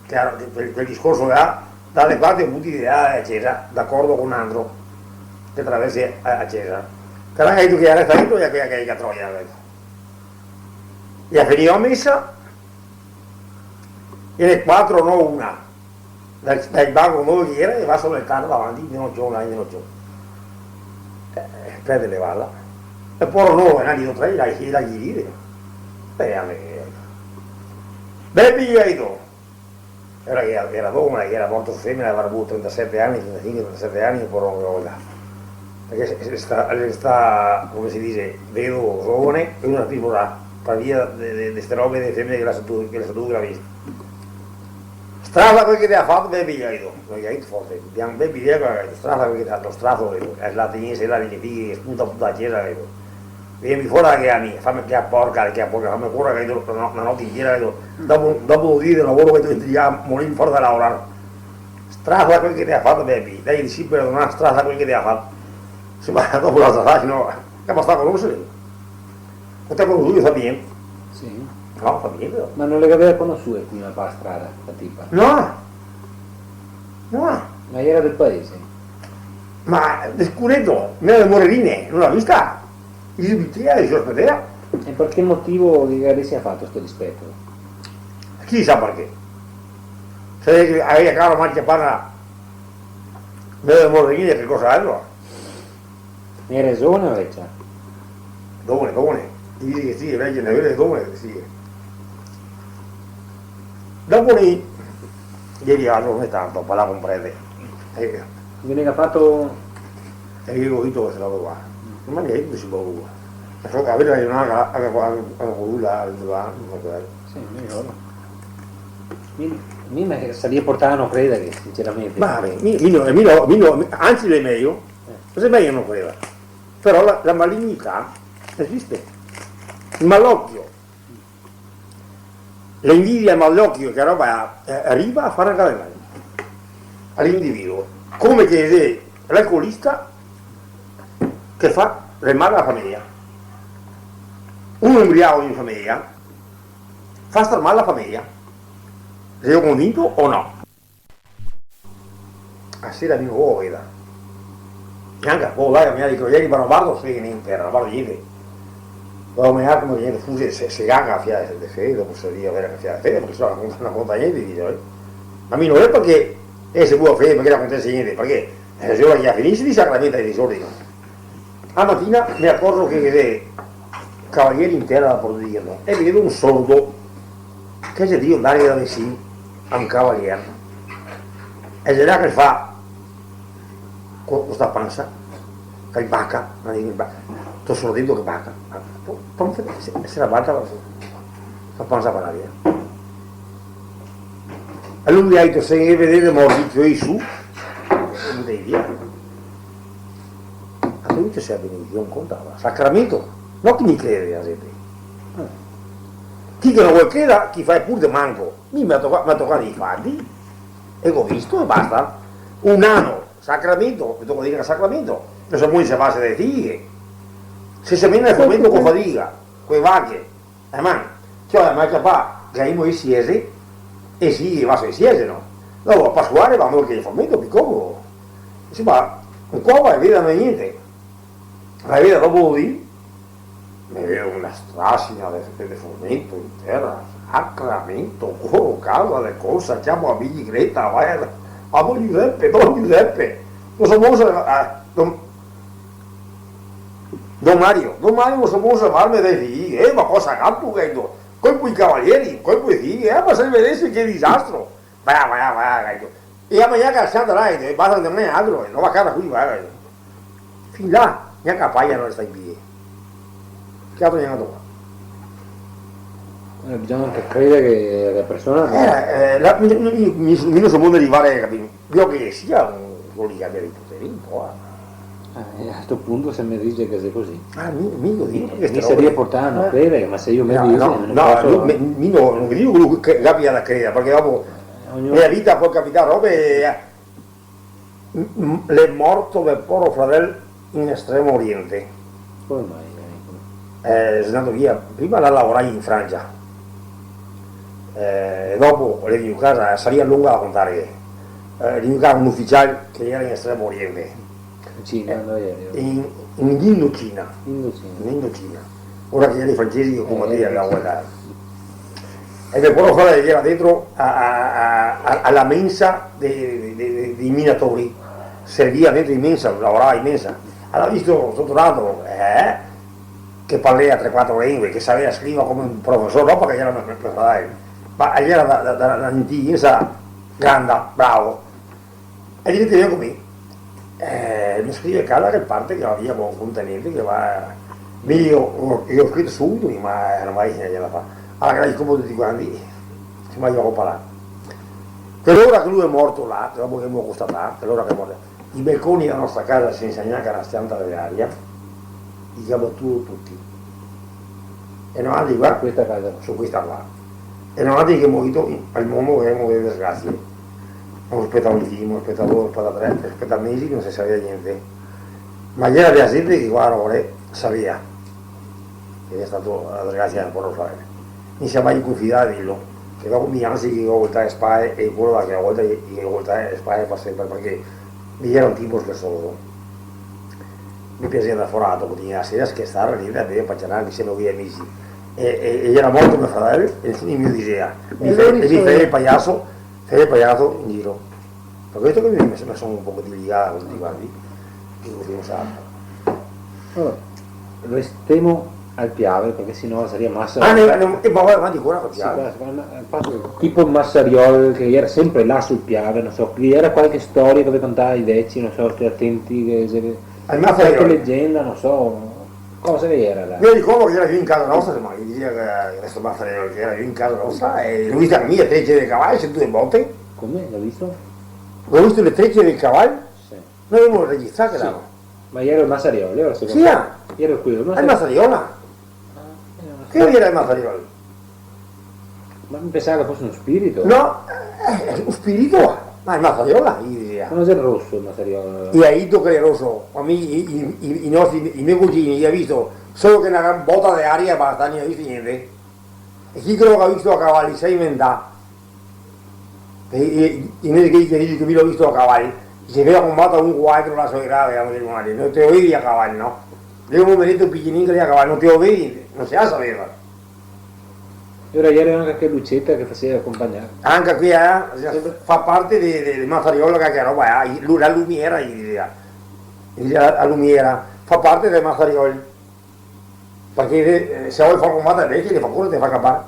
che, che quel, quel discorso là, dà de quatro buti de là a cesa, d'acordo co un altro che traversa a, a cesa. Però ga dito che resta dentro e che, che, che troia, ga dito. E ga finìo a mesa, e le quatro, no, una. Dal, dal banco dove che gera, e va sul altar davanti, de nocio, là, de nocio. Eh, el prete levala. E po no, e n'à dito tre, la, la ghe ride. E a me, Bepi, ga dito, Ora che gera, gera dovane, che gera morto so femena, gavarà avuo trentasete ani, trentasinque, trentasete ani, un po' roba, roba. Parché xe, xe sta, xe sta, come se dixe, vedovo, dovane, e no la pol sposar, par via de, de, de ste robe de femene che la sa tu, che la sa tu che la ga visto. Strasa quel che te ga fato, Bepi, ghe ga dito. No, ghe ga dito forte, pian, Bepi, via, ghe ga dito, strasa quel che te ga fato, straso, ghe ga dito. E la tegnese, la vien fighe, che sputa, puta la cesa, ghe ga dito. Vien fora che a mi, fame che a porca, che a porca, fame fora, ghe ga dito, no, na note intiera, ghe ga dito. Dopo, dopo do dì de lavoro, ghe ga dito, che a morir fora de lavorar. Strasa quel che te ga fato, Bepi. Dai, dixi, perdona, strasa quel che te ga fato. Insoma, dopo la strasa, no, che basta conosere. Te conosi, Fabien? Sì. No, Fabien, però. Ma no la gaveva conosùa prima par strada, la tipa? No. No. Ma gera del paese? Ma de Scureto, mia de Morerine, no la ga vista? I se bitea, i se speteva. E par che motivo ghe gavarìa fato sto dispeto? Chi sa parché. Se gaveva caro mal ciaparla, mia de Morerine, che cosa xe? Gera zovane o vecia? Dovane, dovane. I dixe che sì, vecia, no, gera dovane, sì. Dopo lì, ieri l'altro, no xe tanto, parlavo con prete. Eh. Ghe ne ga fato? E mi go dito che se la va. Ma niente, se va. Però aveva ragionà anche, anche, anche, anche con lui là, là, no so che. Sì, mi ricordo. Mi, mi me sarìa portà a no credere, sinceramente. Ma mi, mi no, mi no, mi no, anzi, l'è mejo. Eh. Cos'è mejo no credere? Però la, la malignità esiste. Il malocchio. L'invidia e el malocchio, che roba, eh, riva a far anca del mal a l'individuo. Come che xe l'alcolista che fa del mal a la fameja. Uno imbriago in fameja fa star mal a la fameja. Sio convinto o no? A sera mi no vo vedar. Gnanca, po, dai, mi digo, ieri, ma no vardo fede in tera, no vardo gnente. Dopo mi aprono gnente, fuse, se, se gaga fia de fede, dopo se via vera che fia de fede, parché se no no conta, no conta gnente, digo, eh. Ma mi no xe parché, eh, se vol fede, parché no acontese gnente, parché, eh, se ora che finise i sacramenti e i soldi, no? A matina me acorzo che ghe xe cavalieri in tera da prodigio, e vedo un sordo che xe drio ndare da vesin a un cavalier. E xe là che fa co, co sta pansa, che baca, ma digo, "Ba-, sto sordeto che baca." Ma po, po, se, se la balta, la, la pansa va via. E lu el ga dito, "Se vedete morti, ciò, su, e butei via." A tuti se la benedizion contava. Sacramento, no che mi crede la zente. Eh. Chi che no vol credar, che fa pur de manco. Mi me toca, me toca dei fati, e go visto e basta. Un ano, sacramento, me toca dir sacramento, no se mol se fase de fighe. Se semena el fomento co fadiga, co le vache, eh, man, ciò, ma che fa, che imo e siese, e sì, va su e siese, no? Dopo, a Pasquale, va, che el fomento, pi comodo. Insoma, un copo e via, no xe gnente. Ma vedi, dopo lì, me vedo na strasina de, de, de fomento in tera, sacramento, coro, casa de cosa, ciamo la bicicleta, vai, a, a don Giuseppe, don Giuseppe, no so cosa, eh, don, don Mario, don Mario, no so cosa farme dai figli, eh, ma cosa gatto che do, colpo i cavalieri, colpo i figli, eh, ma se vedese che disastro. Va, va, va, ga dito. E a magnar che la sianta là, e basta che no magna altro, e no va a casa qui, va, ga dito. Fin là, gnanca la paia no resta in pie. Che altro gnanca qua. Eh, bisogna anche credere che la persona... Eh, eh, la, mi, mi, mi, mi no so come rivare, capito? Io che sia un, vol dir che abbia i poteri un po', eh. Eh, a sto punto se me dixe che xe cusì. Ah, mi, mi lo digo, che mi sarìa portà a no credere, ma se lu me dixe, no, no, no, poso, mi, mi no, no digo che, che abbia da credere, parché dopo, eh, ognuno, nela vita pol capitar robe, eh, m-, m-, l'è morto me poro fradel in Estremo Oriente. Come mai? Eh, xe ndà via, prima l'à lavorà in Francia, eh, e dopo l'è vegnù casa, sarìa longa da contare, eh, l'è vegnù casa un uficial che gera in Estremo Oriente. In Cina, eh, dove eri? In, in Indocina. Indocina. In Indocina. Ora che gera i francesi che, eh, combativa, eh, la guera. E me poro fradel gera dentro a, a, a, a, a la mensa de, de, de, de, dei minatori. Servia dentro in mensa, lavorava in mensa. Alora, visto sto torato, eh, che parlea tre, quatro lengue, che savea scrivare come un profesor, no parché gera me, me, me fradel, ma gera da, da, da, da intelligensa Granda, bravo. E ghe dise: "Vien co mi." Eh, me scrive, "Cala che parte che va via, bon, conta gnente, che va." Mi ghe go, ghe go scrito subito, ma no me va a far. Alora, che la discopo tuti quanti, se me va a parlar. Che l'ora che lu xe morto là, dopo che ghemo constatà, che l'ora che l'è morto, i balconi dela nostra casa, sensa gnanca na s-cianta de aria, i ga batuo tuti. E noaltri qua, questa casa, su questa qua. E noaltri che ghemo dito al mondo che ghemo dele desgrasie. Ghemo spetà un dì, ghemo spetà do, spetà tre, spetà mesi, no se savea gnente. Ma ghe gera dea zente che qua, ora, savea che gera stà na desgrasia, no lo savea. Mi no so mai confidà a dirlo, che dopo mi ansi che ghe go voltà le spale, e quelo da chea volta che ghe go voltà le spale par senpre, parché mi gero un tipo scherzoso. Me piasea ndar fora dopo, vegnea a sera, scherzar, ridar, bever, pacianar insieme coi amisi. E, e, e gera morto me fradel, e nesuni me lo disea. Mi, e mi fea el paiaso, fea el paiaso in giro. Par questo che mi, me so un poco desligà da tuti quanti, che cusì no sa. Alora, restemo al Piave, parché se no saria masa. Ah, ne, ne, e ma va avanti ancora col Piave? Sì, basta, ma, eh, infati, tipo Masariol, che gera senpre là sul Piave, no so, ghe gera qualche storia che ve contava i veci, no so, sté atenti, che se... Al Masariol. Qualche legenda, no so, cosa che gera là? Mi me ricordo che gera lì in casa nostra, ma i disea che, deso, Masariol, che gera lì in casa nostra, e lu ga visto mi, tredici de cavai, sentà due bote. Come? Ga visto? Lu ga visto le tredici de cavai? Sì. Noi gavemo registrà che... Sì. Là. Ma gera el Masariol, alora, secondo... Sì, ah. Gera quelo, el Masariol. El Masariol. Ah, eh, no so. Che gera el Masariol? Ma mi pensavo che fose un spirito. No, eh, un spirito, ma el Masariol, i disea. Ma no xe roso el Masariol? E ga dito che l'è roso, ma mi, i, i, i, i nostri, i me cugini, i ga visto solo che na gran bota de aria e basta, no i ga visto gnente. E chi che lo ga visto a cavai, se ga inventà. E, e, e invese che dixe, dixe che mi lo go visto a cavai, se vea come va un quadro là, so grave, no te lo vedi a cavai, no? Lu, un omeneto picenin che l'è a cavai, no te lo vedi, no se sa, saveva. E alora gera anca che luceta che faseva conpagnar. Anca quea, eh, fa parte de, de, de Masariol, che, che roba, eh, lu-, la lumiera, i disea. I disea, la, la lumiera, fa parte de Masariol. Parché, eh, se vol far combatar i veci, i ghe fa cora de far capar.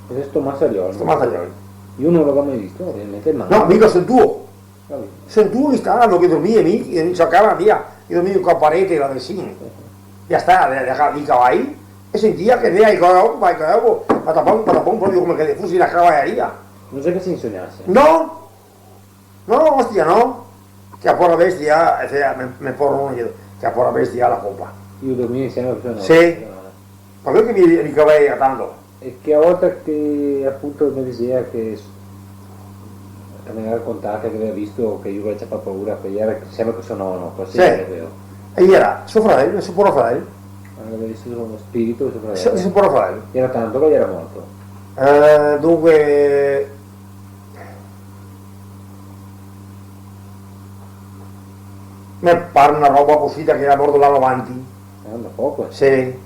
Cos'è sto Masariol? Sto Masariol. Mi no lo go mai visto, ovviamente, ma... No, mi go sentìo. Capìo? Sentìo in stala, che dormìa, mi, che no se ciacava via, che dormìa co la parete là vicin. Sì, sì. E a stala, de, de, de cavai, e sentìa che vea el corpo, el corpo, patapom, patapom, proprio come che fose na cavaleria. No xe che se insognase? No! No, ostia, no? Che a pora bestia, eh, me, me poro no, che a pora bestia la copa. I dormìa insieme, cusì, no? Sì. Ma parché mi ricavea tanto? E che a volta che, apunto, me disea che s-, che me gaveva racontà che gaveva visto che lu gaveva ciapà paura, che gera insieme co so nono, cusì. Sì. Gera quelo. E gera so fradel, so poro fradel. Ah, gaveva visto uno spirito, so fradel. So, so poro fradel. Gera tanto che gera morto? Eh, dunque, me par na roba cusì, che gera morto là avanti. Eh, da poco, eh. Sì.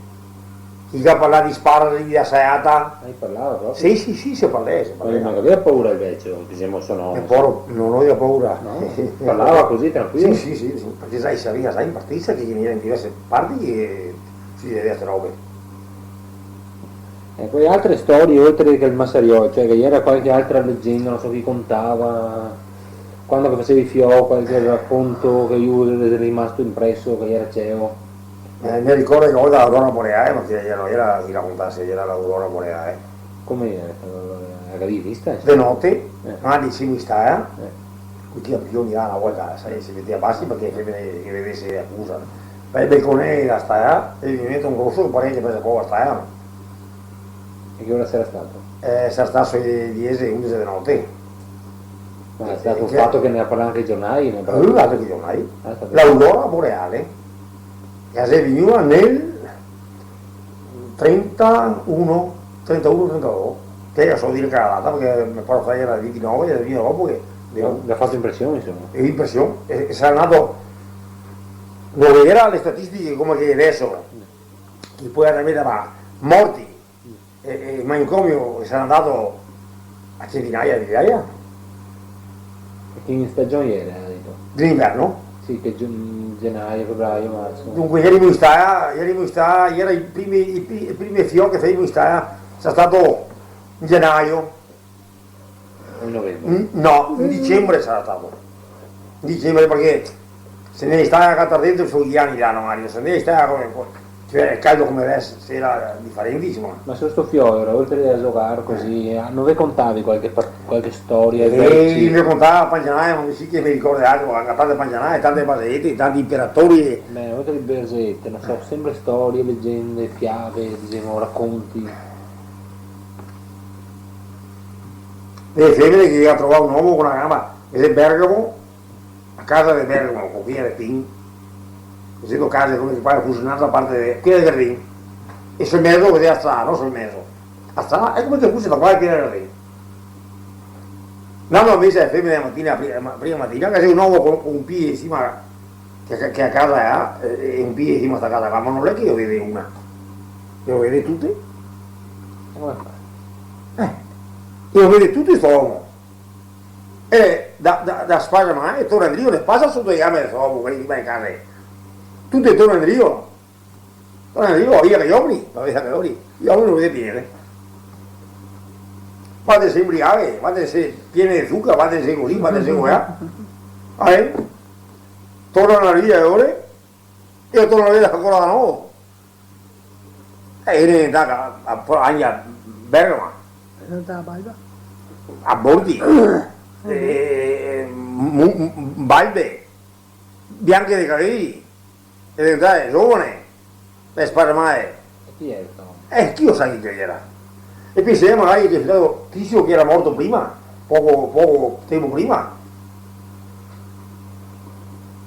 Chi che ga parlà de spara, de asaiata. Ah, i parlava proprio? Sì, sì, sì, se parlea, se parlea. Ma no gaveva paura el vecio, disemo, so nono? Me poro, no, no gaveva paura. No? Parlava cusì, tranquilo? Sì, sì, sì, sì, parché, sa, i savea, sa, in partisa che ghe n'era in diverse parti che se vedea ste robe. E po altre storie, oltre che el Masariol, cioè che gera qualche altra legenda, no so, chi contava, quando che fasevi fiò, qualche raconto che lu xe rimasto inpreso, che gera ceo. Eh, me ricordo che na volta l'aurora boreale, ma che gera, gera chi racontase, gera l'aurora boreale. Come gera? La gavevi vista? De note, eh, ma disemo in stala, eh, coi lampioni là na volta, sa, se metea basi parché le femene che vedese le acusa. Par i balconi dela stala, e vegnea un roso che pareva che prese fogo la stala, no? E che ora sarà stato? Eh, sarà stato sui diese, undese de note. Ma xe stato un fato che ne ga parlà anca i giornai, no? Eh, altro che i giornai. Ah, xe stato... L'aurora boreale, che xe vegnua nel trentauno, trentauno, trentadó, che so dir che la data, parché me par che gera vintinove, gera vegnua dopo che... Ga, ga fato inpresion, insoma. E inpresion, e, e sarà ndà, no gera le statistiche come che deso, che pol andar a vedar, ma morti, e, e manicomio sarà ndà a Centinaia, a Vidaia. E che stagion gera, ga dito? De l'inverno? Sì, che gen-, genaio, febraio, marso. Dunque, gerimo in stala, gerimo in stala, gera i primi, i pri-, i primi fiò che femo in stala, xe stà in genaio. In novembre? Mm, no, in dicembre sarà stato. In dicembre, parché se ne sta a catar dentro su i ani là, no, Mario, se ne sta come, cioè, è caldo come adesso, sera differentissimo. Ma su sto fioro, oltre a giocare così, eh, no ve contavi qualche par-, qualche storia? Eh, veci? Mi contava Pangianaia, ma sì che mi ricordo altro, ma tante Pangianaie, tante barzete, tanti imperatori. Beh, oltre alle barzete, non so, sempre storie, leggende, fiabe, diciamo, racconti. Le femene che ga trovà un omo co na gamba, e de Bergamo, a casa de Bergamo, co quei de Pin, cusì do case come se pare fuse n'altra parte de, quei de Verdin, e sul mezo, cusì a strada, no sul mezo, a strada, e come se fuse da qua e quei de Verdin. Ndando a mesa le femene la matina, pri-, ma-, prima matina, che xe un omo co, co un pie in sima, che, che, che a casa xe, e, e un pie in sima a sta casa qua, ma no xe che lo vede una, lo vede tuti. Come fa? Eh, lo vede tuti sto omo. E da, da, da spaga, ma, e torna indrio, le pasa soto le gambe de sto omo, quei che va in casa. Tuti torna indrio. Torna indrio, via che i omeni, va via che i omeni. I omeni no vede pì gnente. Quando se imbriaga, quando se piene de zuca, quando se cusì, quando se cusì. Eh? Torna via e ora, e torna via ancora da novo. E ela xe ndata a, a, a Bergamo. Xe ndata a Balbe? A Bordi. Eh, mu-, mu-, Balbe. Bianca de cavei. E xe ndata, zovane. Par sparmare. E chi xe sto omo? Eh, chi lo sa chi che gera? E pensemo magari che xe stato Tizio che gera morto prima, poco, poco tempo prima.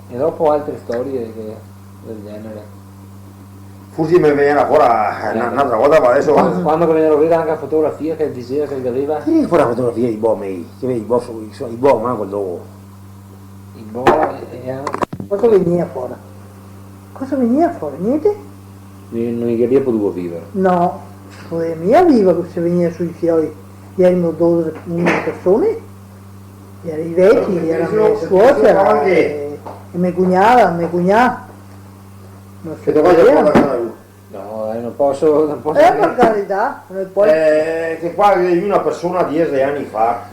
E dopo altre storie che, del genere? Forse me vegnerà fora, eh, na-, n'altra volta, ma adeso... Quando, quando che me ne vedo anca la fotografia che dixeva che el gaveva... Sì, fora la fotografia dei bo mei, che vedi, i bo, i bo, ma col dopo. I bo e, e anca... Cosa vegnea fora? Cosa vegnea fora? Gnente? No, no i gaveva potuo vivare. No, no se podeva mia vivare, se vegnea su i fioi. Ierimo dodese, undese persone. Iera i veci, iera me suocera, e, e me cugnada, me cugnà. No se podeva. No, eh, no poso, no poso. Eh, par carità, no pol. Eh, che qua che una persona diese ani fa,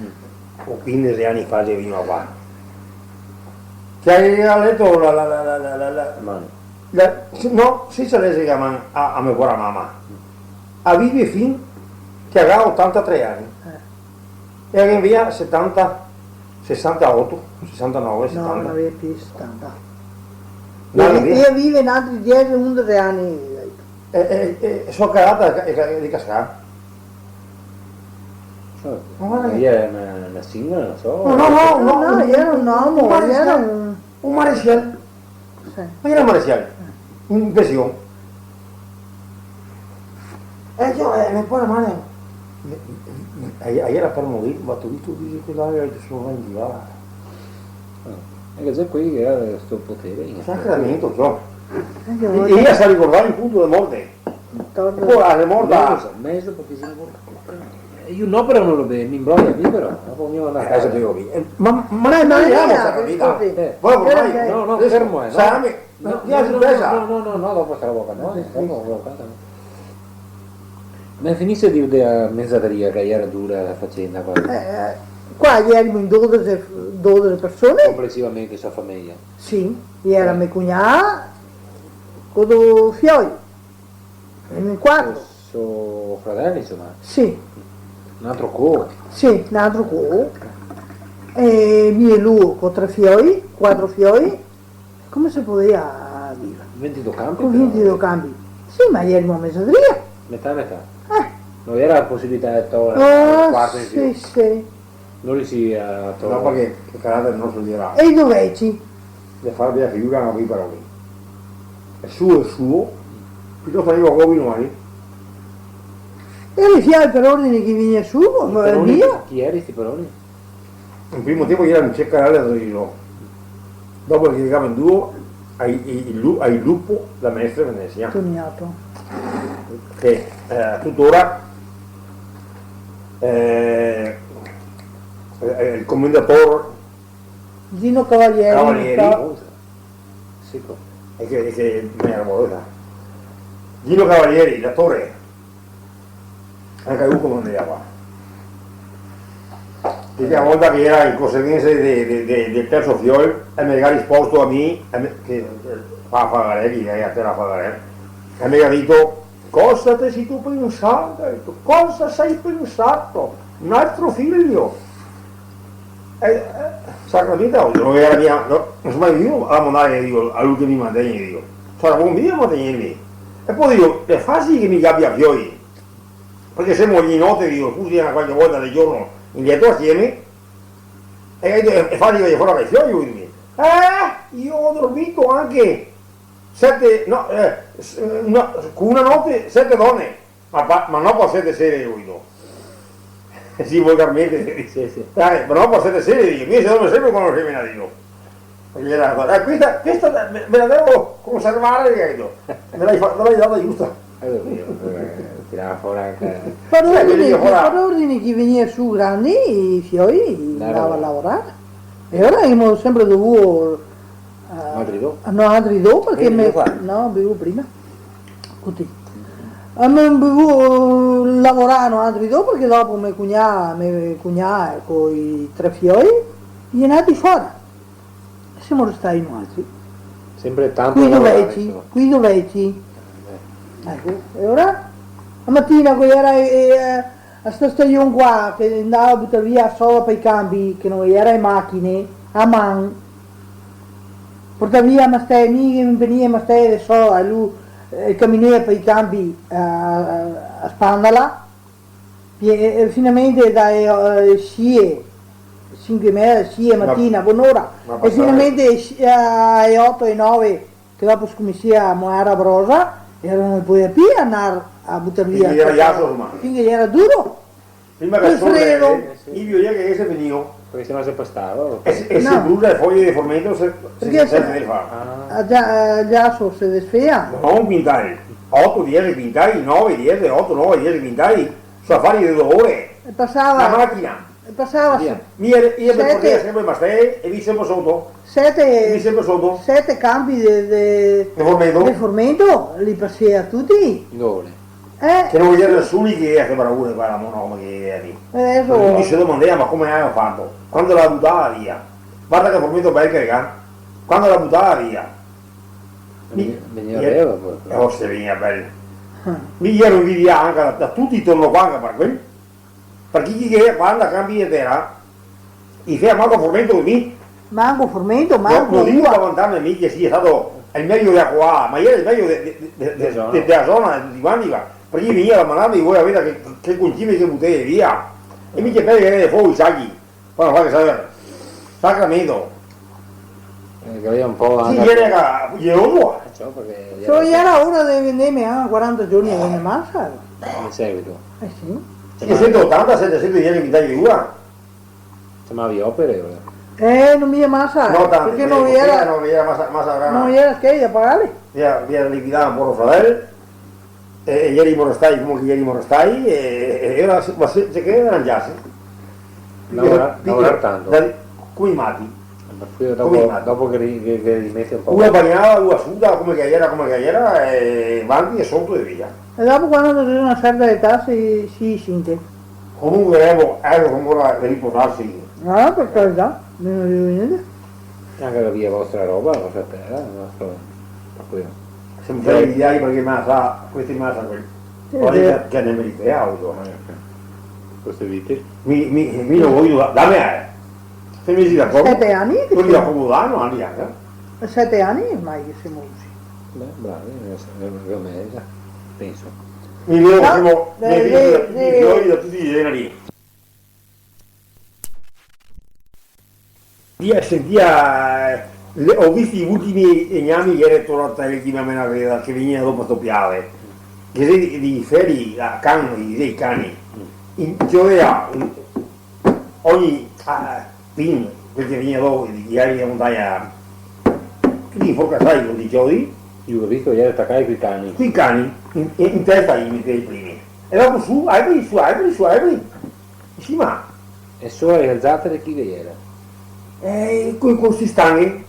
o quindese ani fa, che vegnea qua, che gaveva leto la, la, la, no, sensa dare a man a, a me pora mama. A vive fin che gaveva otantatré ani. Eh. E ghe n'avea setanta, sesantaoto, sesantanove, setanta. No, no ghe n'avea pì setanta. No, e, no ghe n'avea. E vive n'altri diese, undese ani. E, e, e so calada e, e, e cascà. Certo. Ma varda che... Iera na, na singola, no so. No, no, no, no, no, no, iera un omo, iera un... Un maresial. Sì. Ma iera maresial, in pension. E mi, eh, me pare male. Eh, eh, iera par morir, ma te go visto, dixe, che là, eh, che so vegnua. Ah, e che xe quei che ga sto potere, eh. Sacramento, ciò. E, e ela se ricordava el punto de morte. Torna. Po la xe morta. Mezo, mezo, parché se ne vol-, eh, mi no, però no lo be-, me inbroia mi, però. Dopo ognuno va a casa. Eh, eh, ma, ma, ma, ma, ma, eh, scusi. Eh. Voi ormai... No, no, fermo, eh, no. Salame, no, no, no, no, no, dopo sta roba qua, no, dopo sta roba qua, no. Ma finise de dir dea mesaderia, che iera dura la facenda, qua. Eh, eh, qua ierimo in dodese, dodese persone. Complesivamente, so fameja. Sì, iera me cugnà, co do fioi. Ierimo in quatro. So, so fradel, insoma. Sì. Un altro co. Sì, un altro co. E mi e lu co tre fioi, quatro fioi. Come se podeva vivare? Vintidó campi, però. Co vintidó campi. Sì, ma ierimo a mesaderia. Metà e metà. Eh. No iera la posibilità de tore un quarto in più? Ah, sì, sì. No riusii a trovare. No, parché che caratere nostro iera. E i do veci? De far bela figura, no, coi paroni. E su e su, pitosto che i va coi paroni. E i fioi par ordine che vegnea su, ma... Paroni, mia. Chi iera sti paroni? In primo tempo iera un cecarale da Torino. Dopo che i ga vendùo ai, i, i lu-, ai Lupo, la maestra Venezia. Toniato. Che, eh, tutora, eh, eh, el comendator Gino Cavalieri, Cavalieri, no so. Sì, co-, e che, e che me la volevo dar. Gino Cavalieri, l'atore. Anca lu come ndea qua. L'ultima volta che iera in conseguensa de, de, de, del terzo fiol, e me ga risposto a mi, e me, che, eh, fa, fa, che iera a tera fa, e me ga dito: "Cosa te sito pensà?" Ga dito: "Cosa te sito pensà? Un altro figlio?" Eh, eh, sacramento, no iera mia, no, no so mai vegnù a domandare, digo, a lu che me mantegna, digo. Sarò bon mi a mantegnerme. E po digo, xe facile che mi gabia fioi, parché semo ogni note, digo, scusi, na qualche volta de giorno in leto asieme, e, e, e fa, digo, fora dai fioi, lu, digo. "Eh, mi go dormì anche sete, no, eh, s-, no, co una note sete done, ma pa-, ma no par sete sere", lu, digo. Sì, volgarmente, sì, sì. Dai, ma no par sete sere, digo, mi se dorme sempre co na femena, digo. Parché iera, eh, questa, questa me, me la devo conservare, capito? Me l'hai fa-, me l'hai data giusta. Eh, oddio, eh, tirava fora anche... Par ordine, par ordine che vegnea su grandi, i fioi, andava a lavorare. E ora emo sempre dovuo, eh, noaltri do? Noaltri do, parché... Eh, me, qua. No, bevevo prima. Cusì. E me dovuo lavorare noaltri do, parché dopo me cugnà, me cugnà coi tre fioi, i xe ndati fora. Semo restai noaltri. Sempre tanto da lavorare, insoma. Quei do veci, quei do veci. Eh. Eco, e ora? La matina, co iera, eh, eh, a sta stagion qua, che ndava a butar via a soda par i canpi, che no iera e machine, a man. Portava via e masteie, mi che me vegnea e masteie de soda, e lu, eh, caminea par i canpi, eh, a spandala. Pie-, eh, finalmente dae, eh, sie, sinque e meza, sie matina, bonora, e finalmente sie, ae oto, ae nove, che dopo scominsia a moar a brosa, e alora no podeva pì andar a butar via. Parché iera iaso ormai. Parché iera duro. Prima che el sol fredo. Eh, sì. I bisogna che se finio. Parché se no se pastava, o? E se, e se brusa le foie de formento, se, se, parché se, se fa. Ah. A gia-, a giaso se desfea. No, un quintal. Oto, diese quintai, nove, diese, oto, nove, diese quintai. So afari de do ore. E pasava. La machina. E pasava. Via. Mi iera, mi me portava sempre masteie e mi sempre soto. Sete, mi sempre soto. Sete canpi de, de, de formento. De formento, li pasea tuti. Dove? Eh. Che no iera nesuni che iera che bravure qua, la monoma che iera lì. Adeso. Tuti se domandea: "Ma come ga fato?" Quando la butava via. Varda che formento bel che ga. Quando la butava via. Mi, vegneva, vegneva bel, proprio. Oh, se vegneva bel. Ah. Mi iero invidià anca da, da tuti intorno qua, anca par quel. Parché chi che quando canpi de tera, i fea manco formento de mi. Manco formento, manco ua. No, no digo par vantarme mi che sia stato el mejo de qua, ma iero el mejo de, de, de, de, de, de la zona, de tuti quanti qua. Parché i vegnea a domandarme: "Voi gavè che, che concime che butè via?" E mi che fea, che fea i sachi. Quando fa che sa-, sacramento. Eh, che gavea un po'... Sì, anca iera che, iero qua. Eh, ciò, parché... Solo iera ora de vendeme, ah, quaranta giorni de vendemasa. In seguito? Eh, sì. Sì, sento otanta, setesento iera in Italia, ora. Ciamavi opere, ora? Eh, no mia masa, no tanto, parché no iera, no iera masa, masa grana. No iera schei da pagare. Iera, iera liquidà un po' el fradel. E, e ieri morestai, come che ieri morestai, e, e, e ora se, ma se, se che rangiarse. Lavorar, lavorar tanto. Da, come i mati. Ma poi dopo, come i mati, dopo che ri-, che, che rimeti un po'. Ua bagnada, ua suda, come che iera, come che iera, e vanti e soto e via. E dopo, quando te si a na serta età, se, se sente. Comunque, eco, eco, ancora riposarse. Ah, par carità, mi no digo gnente. Anca la via vostra roba, la vostra tera, el vostro, par cui... Semo felici, dai, parché masa, questi masa, quei. Sì, sì. Varda che, che ne merita, eh, auto, eh. Queste vite. Mi, mi, mi no voio, dame, eh. Se mi si d'acordo. Sete ani che... Quei da Comodano, ani anca. Sete ani ormai che semo cusì. Beh, bravi, eh, eh, eh, penso. Mi vedo che semo, eh, mi vedo, eh, i fioi da tuti i generi. Sentia, sentia, eh, le, go visto i ultimi legnami che iera tornà, l'ultima menareda che vegnea dopo sto Piave, che xe di, di feri a can, i, i cani, in, che voleva un, ogni, ah, pin, quel che vegnea dopo, i, i, in montagna, tuti inforcasai co i ciodi. Lu go visto, iera tacai coi cani. Coi cani, in, in, in testa i metea i primi. E dopo su, alberi, su, alberi, su, alberi. Sì, ma... E sora le alzate chi che iera? Eh, co, co ste stanghe,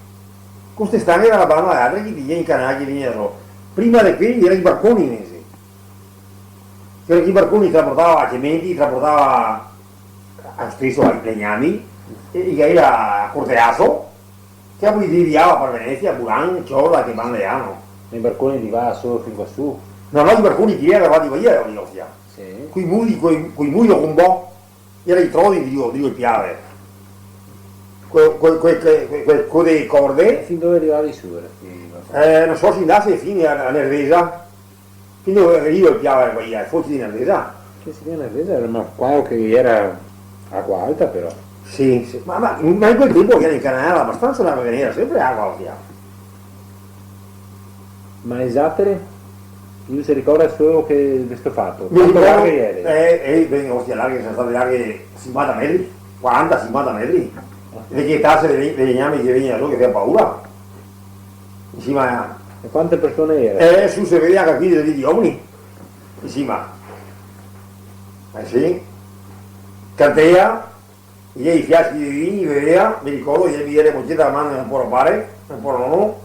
co ste stanghe da la banda a l'altra, che vegnea incanà, che vegnea so. Prima de quei iera i barconi, invese. Iera i barconi, trasportava cementi, trasportava, A steso ai legnami, e, e i era a Corteaso, che po i viaxava par Venesia, Buran, Ciorla, che bande erano. I barconi rivava solo fin qua su? No, no, i barconi che i era rivai via, Ostia. Sì. Coi muli, coi, coi muli con bo, era i trodi, digo, digo, i piave. Co, co, co, co, co, co de corde. E fin dove rivavi su, era? Sì, no so. Eh, no so se ndase fin a, a Nervesa. Fin dove riva el piave qua, i foci de Nervesa. Sì, sì, Nervesa era, ma qua che era acqua alta, però. Sì, sì. Ma, ma, ma in quel tempo era in canale abastansa, la vegniva sempre acqua, Ostia. Ma e zatere? Lu se ricorda solo che de sto fato. Mi ricordo, quanto larghe iere? Eh, eh, ben, Ostia, larghe, sarà state larghe sinquanta metri, quaranta, sinquanta metri. Ah. Vegetase de, de legnami che vegniva su, che fea paura. Insima. E quante persone iere? Eh, su se vedea che quindese vinte omeni. Insima. Eh sì. Cantea, i fiaschi de vin, bevea, me ricordo, i gera bocete a man un poro pare, un poro nono.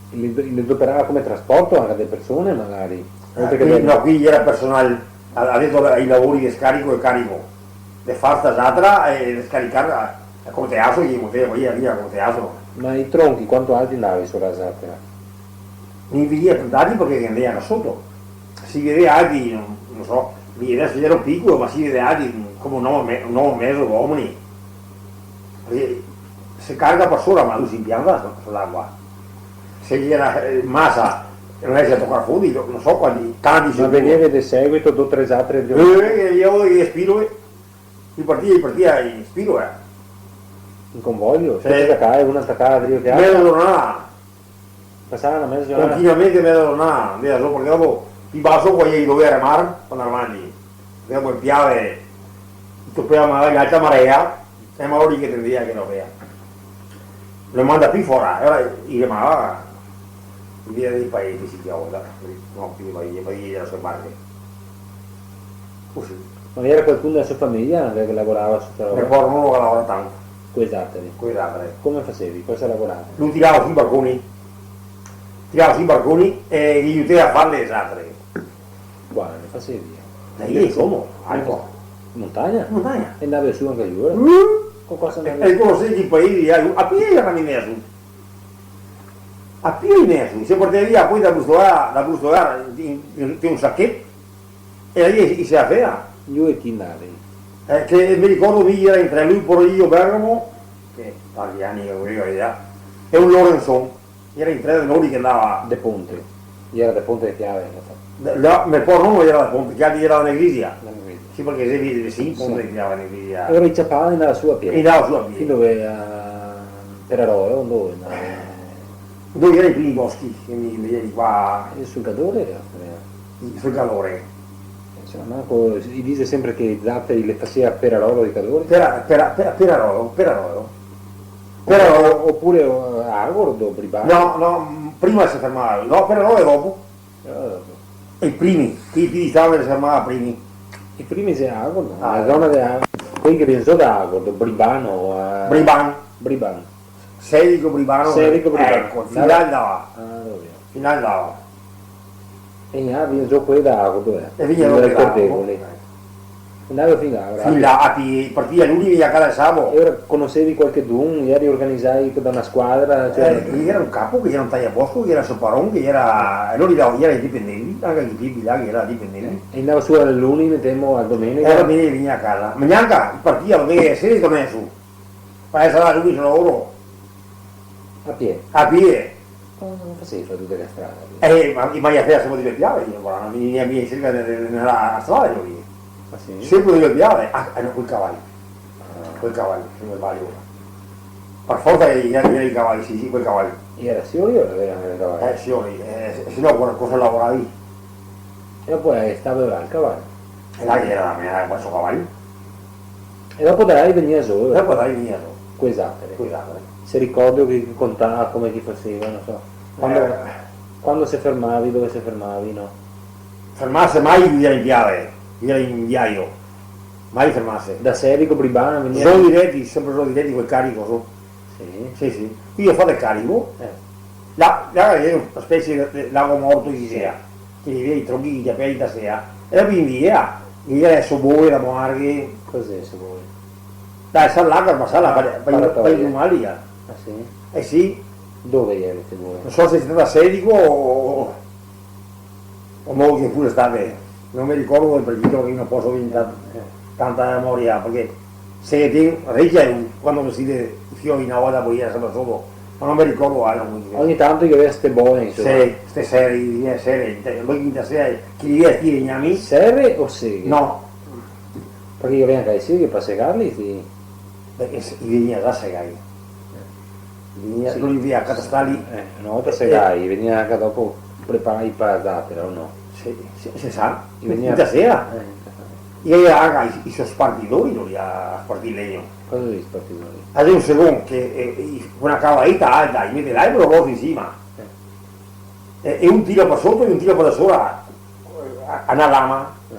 Li, li doperava come trasporto anca de persone, magari? Oltre che... Eh, qui, de... No, qui gera personal, a, a deto i lavori de scarico e carico, de far sta zatra e de scaricar a, a Corteaso, che boteva via, via a Corteaso. Ma i tronchi quanto alti ndava su la zatra? Mi vedea tanti parché i ndea da soto. Se vedea altri, no, no so, mi deso gero picolo, ma se vedea altri come un omo e me-, un omo e mezo d'omeni. Parché se carga par sora, ma lu se impianta su, su l'acqua. Se gera, eh, masa, no riese a tocar fondi, no so quanti, tanti... Ma sicuro. Vegneva de seguito do tre zatre de... Eh, eh, mi, eh, spiro, eh. I partia, i partia in spiro, eh. In convoio? Sì. Tuti tacai, uno tacava drio che altro? Meza giornata. Pasava na meza giornata? Continuamente meza giornata, ndea zo, parché dopo, pi baso, qua i dovea remar par ndar avanti. Dopo el piave, i topea magari alta marea, e ma lori che tendea che no vea. Lo manda pi fora, e alora i remava, i vea dei paesi, se ciamava, no, pi dei paesi, i paesi dele so barche. Cusì. Ma gera qualcun dela so fameja che lavorava su sta roba? Me poro nono che lavora tanto. Coi zatere? Coi zatere. Come fasevi? Cosa lavoravi? Lu tirava su i barconi. Tirava su i barconi e i aiutava a far le zatere. Qua le fasevi? Da lì, come? Alto. In montagna? In montagna. E ndavi su anca lu, eh? Mm. Co cosa ndavi? E, e conosevi i paesi, eh? A pie i caminea su. A pie i caminea su. Se portava via po da Bustogar, da Bustogar in, in, in un sacheto. E lì i se la fea. Lu e chi ndavi? Eh, che me ricordo mi, gera in tre, lu, poro mi, Bergamo, che tanti ani che volevo, eh, e un Lorenzon, gera in tre de lori che ndava. De Ponte. Gera de Ponte de Piave, no so. De, no, me poro nono gera de Ponte, che altri gera da Negrisia. Da Negrisia. Sì, parché se vede, sì, Ponte de Piave, Negrisia. E alora i ciapava e ndava su a pie? E ndava su a pie. Fin dove, a Perarolo, dove ndava? Dove gera i primi boschi, che mi, mi vien qua. E sul Cadore, eh. Sul Cadore. Insoma, manco, i dixe sempre che i zateri le fasea a Perarolo de Cadore. Pera-, pera-, pera-, Perarolo, Perarolo. Perarolo. Opure, eh, a Agordo, Bribano. No, no, prima se fermava, no, Perarolo xe dopo. Perarolo xe dopo. I primi, i, i stava se fermava primi. I primi xe Agordo, ah, la zona de Agordo, quei che vien zo da Agordo, Bribano, eh. Briban. Briban. Sedico Bribano. Sedico Bribano. Eco, fin là ndava. Ah, va ben. Fin là ndava. E là vien zo quei da Agordo, eh. E vien zo quei da Agordo. Ricordevole. Eh. Ndava fin là, bravo. Fin là, a pie, partia luni, vegnia a casa el sabo. E alora conosevi qualchedun, geri organizai da na squadra, cioè... Eh, ghe gera un capo, che gera un taiabosco, che gera so paron, che gera, e lori là, gera indipendenti, anca i tipi là che gera indipendenti. E ndava su a luni, metemo, a domenica? E a domenica vegnia a casa. Ma gnanca, partia, parché se ritornea su. Par esar là, lu, su lavoro. A pie? A pie. Come, come fasevi a far tuta sta strada, a pie? Eh, ma, ma i la fea sempre drio piave, mi, varda, no, mi, mi, mi, sempre ne, ne, ne la strada, mi. Ah, sì? Sempre drio piave, ah, eh, no, coi cavai. Ah. Coi cavai, se no me sbalio. Par forsa che i, i, i cavai, sì, sì, coi cavai. Gera siori o no gera cavai? Eh, siori, eh, se, se no cosa, cosa lavoravi? E po', eh, stava là el cavalo. E là ghe gera la mena, el so cavalo. E dopo da là i vegnea zo, eh? Dopo da là i vegnea zo. Coi zatere. Coi zatere. Se ricorda che, che contava, come che i faseva, no so. Quando, eh, quando se fermavi, dove se fermavi, no? Fermase mai, i gera in viaio, i gera in viaio. Mai fermase. Da Sedico, Bribana, vegnea? Zo direti, sempre zo direti col carico, zo. Sì. Sì, sì. Quindi go fato el carico. Eh. Là, là ghe gera na specie de lago morto, che i disea, che i gavea i tronchi che i ciapea in tasea. E dopo i invea. Ghe gera e soboe da moarghe. Cos'è soboe? Dai, sa là, ma sa là, par, par, par i Paratoie. Animali, eh. Ah, sì? Eh sì. Dove gera ste boe? No so se xe stà Sedico o, o, o mo che pure stà, no me ricordo del preciso, parché no poso aver ta-, eh, tanta memoria, parché se che te, parecia, quando me si de, i fioi na volta, po gera senpre soto, ma no me ricordo altro, come dire. Ogni tanto i gavea ste boe, insoma. Sì, ste sere, eh, sere, te-, poi quinta sera, chi li vea sti legnami? Sere o seghe? No. Parché i gavea anca le seghe par segarli, sì. Parché se-, i vegnea za segai. Eh. I vegnea, sì, no li vea catastali. Eh, na volta segai, i vegnea anca dopo preparai par la zatera, o no? Sì, sì, se sa. I vegnea quinta sera. Eh, quinta sera. I gavea anca i, i so spartidori, no, a spartir legno. Cosa xe i spartidori? Ghe xe un segon che, eh, i, co na cavaeta alta, i mete l'albero groso in sima. Eh. E, e un tira par soto e un tira par sora, eh, a, a na lama. Eh.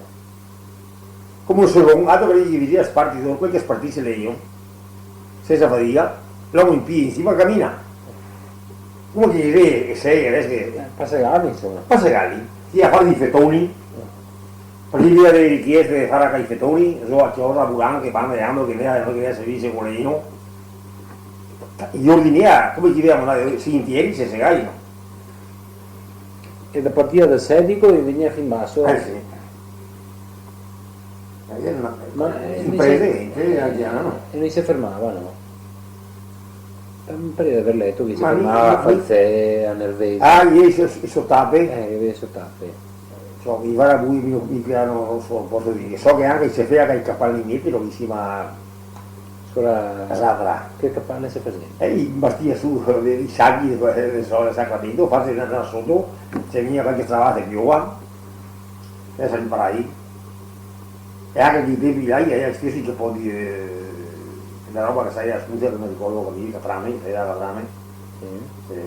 Come un segon, altro che ghe vien a spartir, quel che spartise legno, sensa fadiga, l'omo in pie, in sima, camina. Come che ghe vede, e se, adeso che... Eh, par segarli, insoma. Par segarli, sì, a far i fetoni. Eh. Parché i gavea dele richieste de far anca i fetoni, so, a chiosa, a bulan, che banda e ambro, che vea, che vea servise co legno. I ordinea, come che i gavea mandà, se intieri, se segai, no? E da partire da Sedico e vegnea fin baso. Eh, sì. Eh, ma, ma, eh, in paese, in paese, anziano, no? E no i se fermava, no? Eh, mi pare de aver leto che i se fermava a Falzè, a Nervese. Ah, i so, i so tape? Eh, i gavea so tape. So, i varabui, mi, mi, no so, poso dire. So che anca i se fea i capalini, lo che i se ciama Sora Satra. Che capane se faseva? E i bastia su, eh, i sachi, eh, so, el sacramento, fase na, na soto, se vegnea qualche stravase, piova, e se imparai. E anca in quei tempi là, i gera stesi che pol dire, eh, na roba che saea scusa, no me ricordo come dire, catrame, saea catrame. Sì. Sì.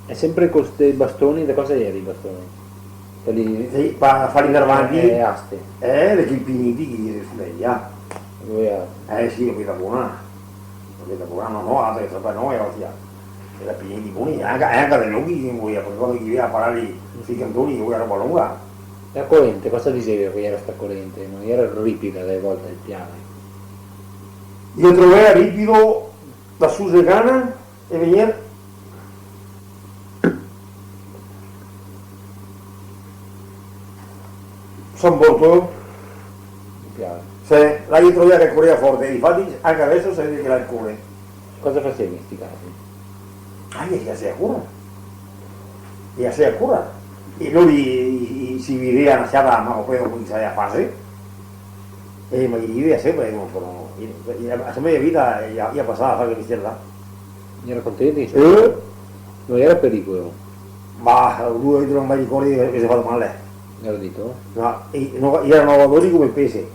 E senpre co sti bastoni, da cosa gera i bastoni? Quei... Sì, par far i nervanti. Eh, aste. Eh, de quei piniti che i se sudea. Lui ha... Eh sì, quela bona. Quela bona, no, no, altra che troppa no, e otia. Gera piniti boni, anca, anca de longhi che i voea, parché quando i vea parar sui cantoni, i voea roba longa. E la corente, cosa diseva che gera sta corente? No gera ripida dele volte, el piave? Lo trovea ripido da su Zegana e vegnea San Bortolo. Mi piaxe. Sì, là i trovea che corea forte, infati anca deso se vede che la core. Cosa fasevi in sti casi? Ah, i se fasea cura. I se fasea cura. E lori i, i, i se videa na ciata, ma poi dopo i se fasea fase. Eh, ma i vivea senpre, no, no, i, i, la so meia vita, eh, i la, i la pasava a far quel mestier là. Gera contenti, insoma. Eh? No gera pericolo? Ma, lu, mi no me ricordo che se fa mal. Gera dito? No, i, no, i gera noadori come pese,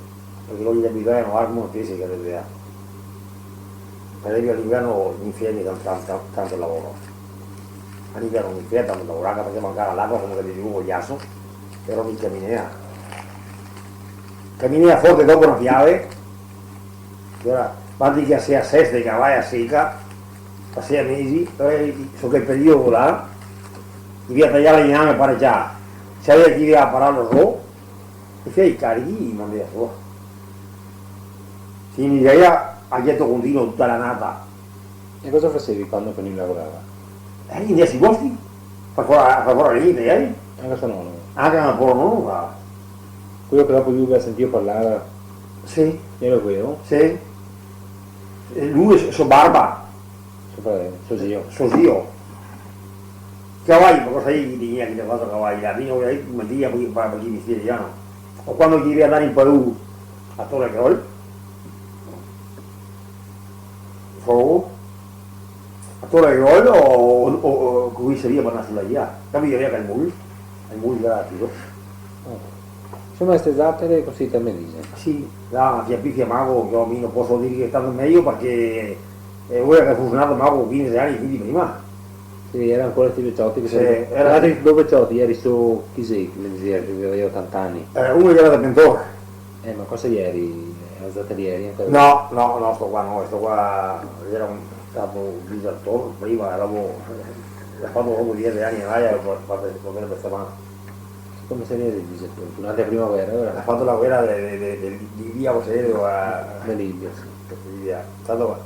parché lori i abituai a noar come pese, che gera. Parché a l'inverno, in inferno, tan-, tan-, tan-, tanto lavoro. A l'inverno in inferno, tanto lavoro, anca parché mancava l'acua, come che digo, col giaso, però mi caminea. Caminea forte dopo na piave, che gera, quando che se asesta, che la va a seca, par sei mesi, però, eh, so quel periodo là, i vea taiar legname par già, se avea che i vea pararlo, e fea i carighi, i mandea su. Se i me dea a gheto continuo tuta la nata. E cosa fasevi quando che no i lavorava? Eh, i ndea sui boschi, far fora, far fora legna, eh? Anca so nono? Anca ancora nono, ma... Quelo che dopo lu gaveva sentìo parlar? Sì. Gera quelo? Sì. E lu e so, so barba. So fradelo, so zio. So zio. Cavai, ma cosa i ghe dignea che i ga fato cavai là? Mi no i ghe dignea, parché, parché i mestieri là no. O quando che i vea ndar in paese a Torre Grol, so, a Torre Grol o, o, o, o, co i se vea par na sulaia, capìo? Vea che el mul, el mul gera tiro. Insoma, ste zatere cusì te me dixe. Sì, là, fia pi fia mago, mi no poso dir che xe stà mejo parché, eh, ora che fuse nato mago quindese ani, quindi prima. Sì, gera ancora sti vecioti che... Sì, gera altri do vecioti, gera su, chi xe, che me dixea che gaveva otanta ani? Eh, uno gera de Pentore. Eh, ma cosa geri? Era zaterieri ancora? No, no, no, sto qua no, sto qua gera un capo bisator, prima, e dopo, eh, ga fato dopo diese ani, là, e po, po, po, po, po, po, Come se ghe dixe, durante la prima guera, ora. Ga fato la guera de, de, de, de Libia, cosa xe, a... De Libia, sì. Libia. Tanto,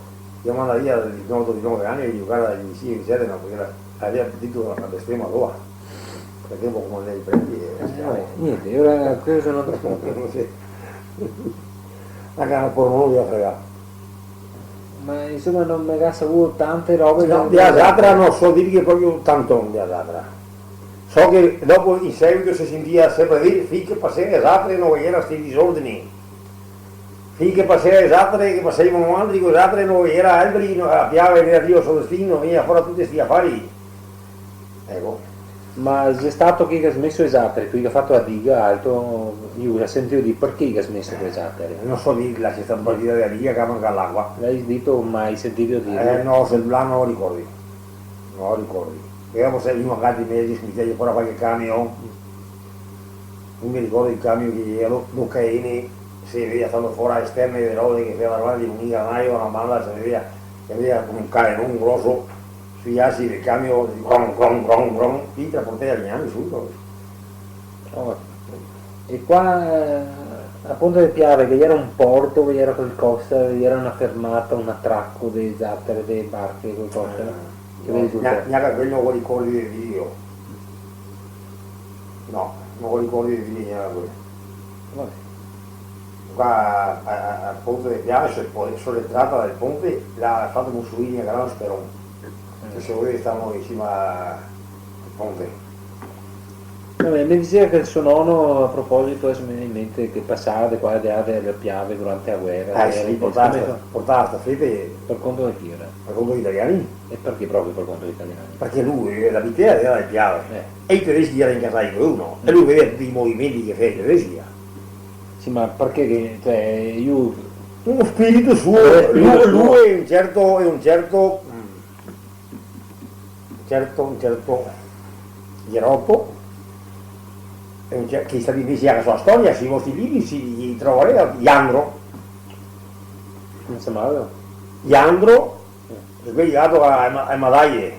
i lo manda via, de oto, de nove ani, a giugar a, sì, eccetera, no, parché gaveva dito na bestemia sola. Parché un po' come i preti, eh, eh, niente, ora cosa no te conto. Sì. Anca un po' no lo fregà. Ma, insoma, no me ga sapuo tante robe. No, de, de la Zatra no so dirghe proprio tanto de la Zatra. So che dopo, in seguito, se sentia sempre dir, fin che pasea e Zatre no ghe gera sti disordini. Fin che pasea e Zatre, che paseimo noaltri co e Zatre, no ghe gera alberi, no, la Piave gera drio so destino, vegnea fora tuti sti afari. Eco. Ma xe stato che i ga smeso e Zatre, che i ga fato a diga, alto, i ga sentìo dir parché i ga smeso co e Zatre? No so dir, là xe stata partida de la diga che manca l'acua. L'hai dito, ma hai sentìo dir? Eh, no, se, là no ricordi. No ricordi. E dopo se vegnea avanti mesi, scominsiae fora qualche camion. No me ricordo el camion che gera, do caene, se vedea, stando fora, esterne de robe che fea la roba de un ingranaio, na banda, se vedea, se vedea come un caenon groso, sui asi del camion, gron, gron, gron, gron, i trasportea i legnami subito. Oh. E qua, eh, a Ponta de Piave, che gera un porto, che gera qualcosa, che gera na fermata, un atraco de zatere, de barche, qualcosa? Eh, che no, vedi tu? Gna-, gnanca quel no go ricordi de dirlo. No, no go ricordi de dirlo gnanca quel. Vabbè. Qua a, a, a Ponta de Piave, so, so l'entrata del ponte, l'à fato Mussolini a gran speron. Eh. Che se vede, stamo in sima al ponte. Vabbè, me diseva che el so nono, a proposito, deso me vien in mente, che pasava de qua e de là de, de Piave durante la guera, eh, sì, portava sta, portava sta fede. Par conto de chi gera? Par conto dei italiani. E parché proprio par conto dei italiani? Parché lu, eh, la vita gera de Piave. Eh. E i tedeschi i gera incasai co lu, no? E lu vedeva tuti i movimenti che fea i tedeschi. Sì, ma parché che, cioè, lu... Un spirito suo, eh, lu, spirito suo. Lu e un certo, e un certo, mm, certo, un certo Gherotto, e un cer-, che i sta dise anca la so storia, sui vostri libri, se i trovarè, Jandro. Come se ciamava? Jandro, eh, sveligato a, a, a Madaie, eh,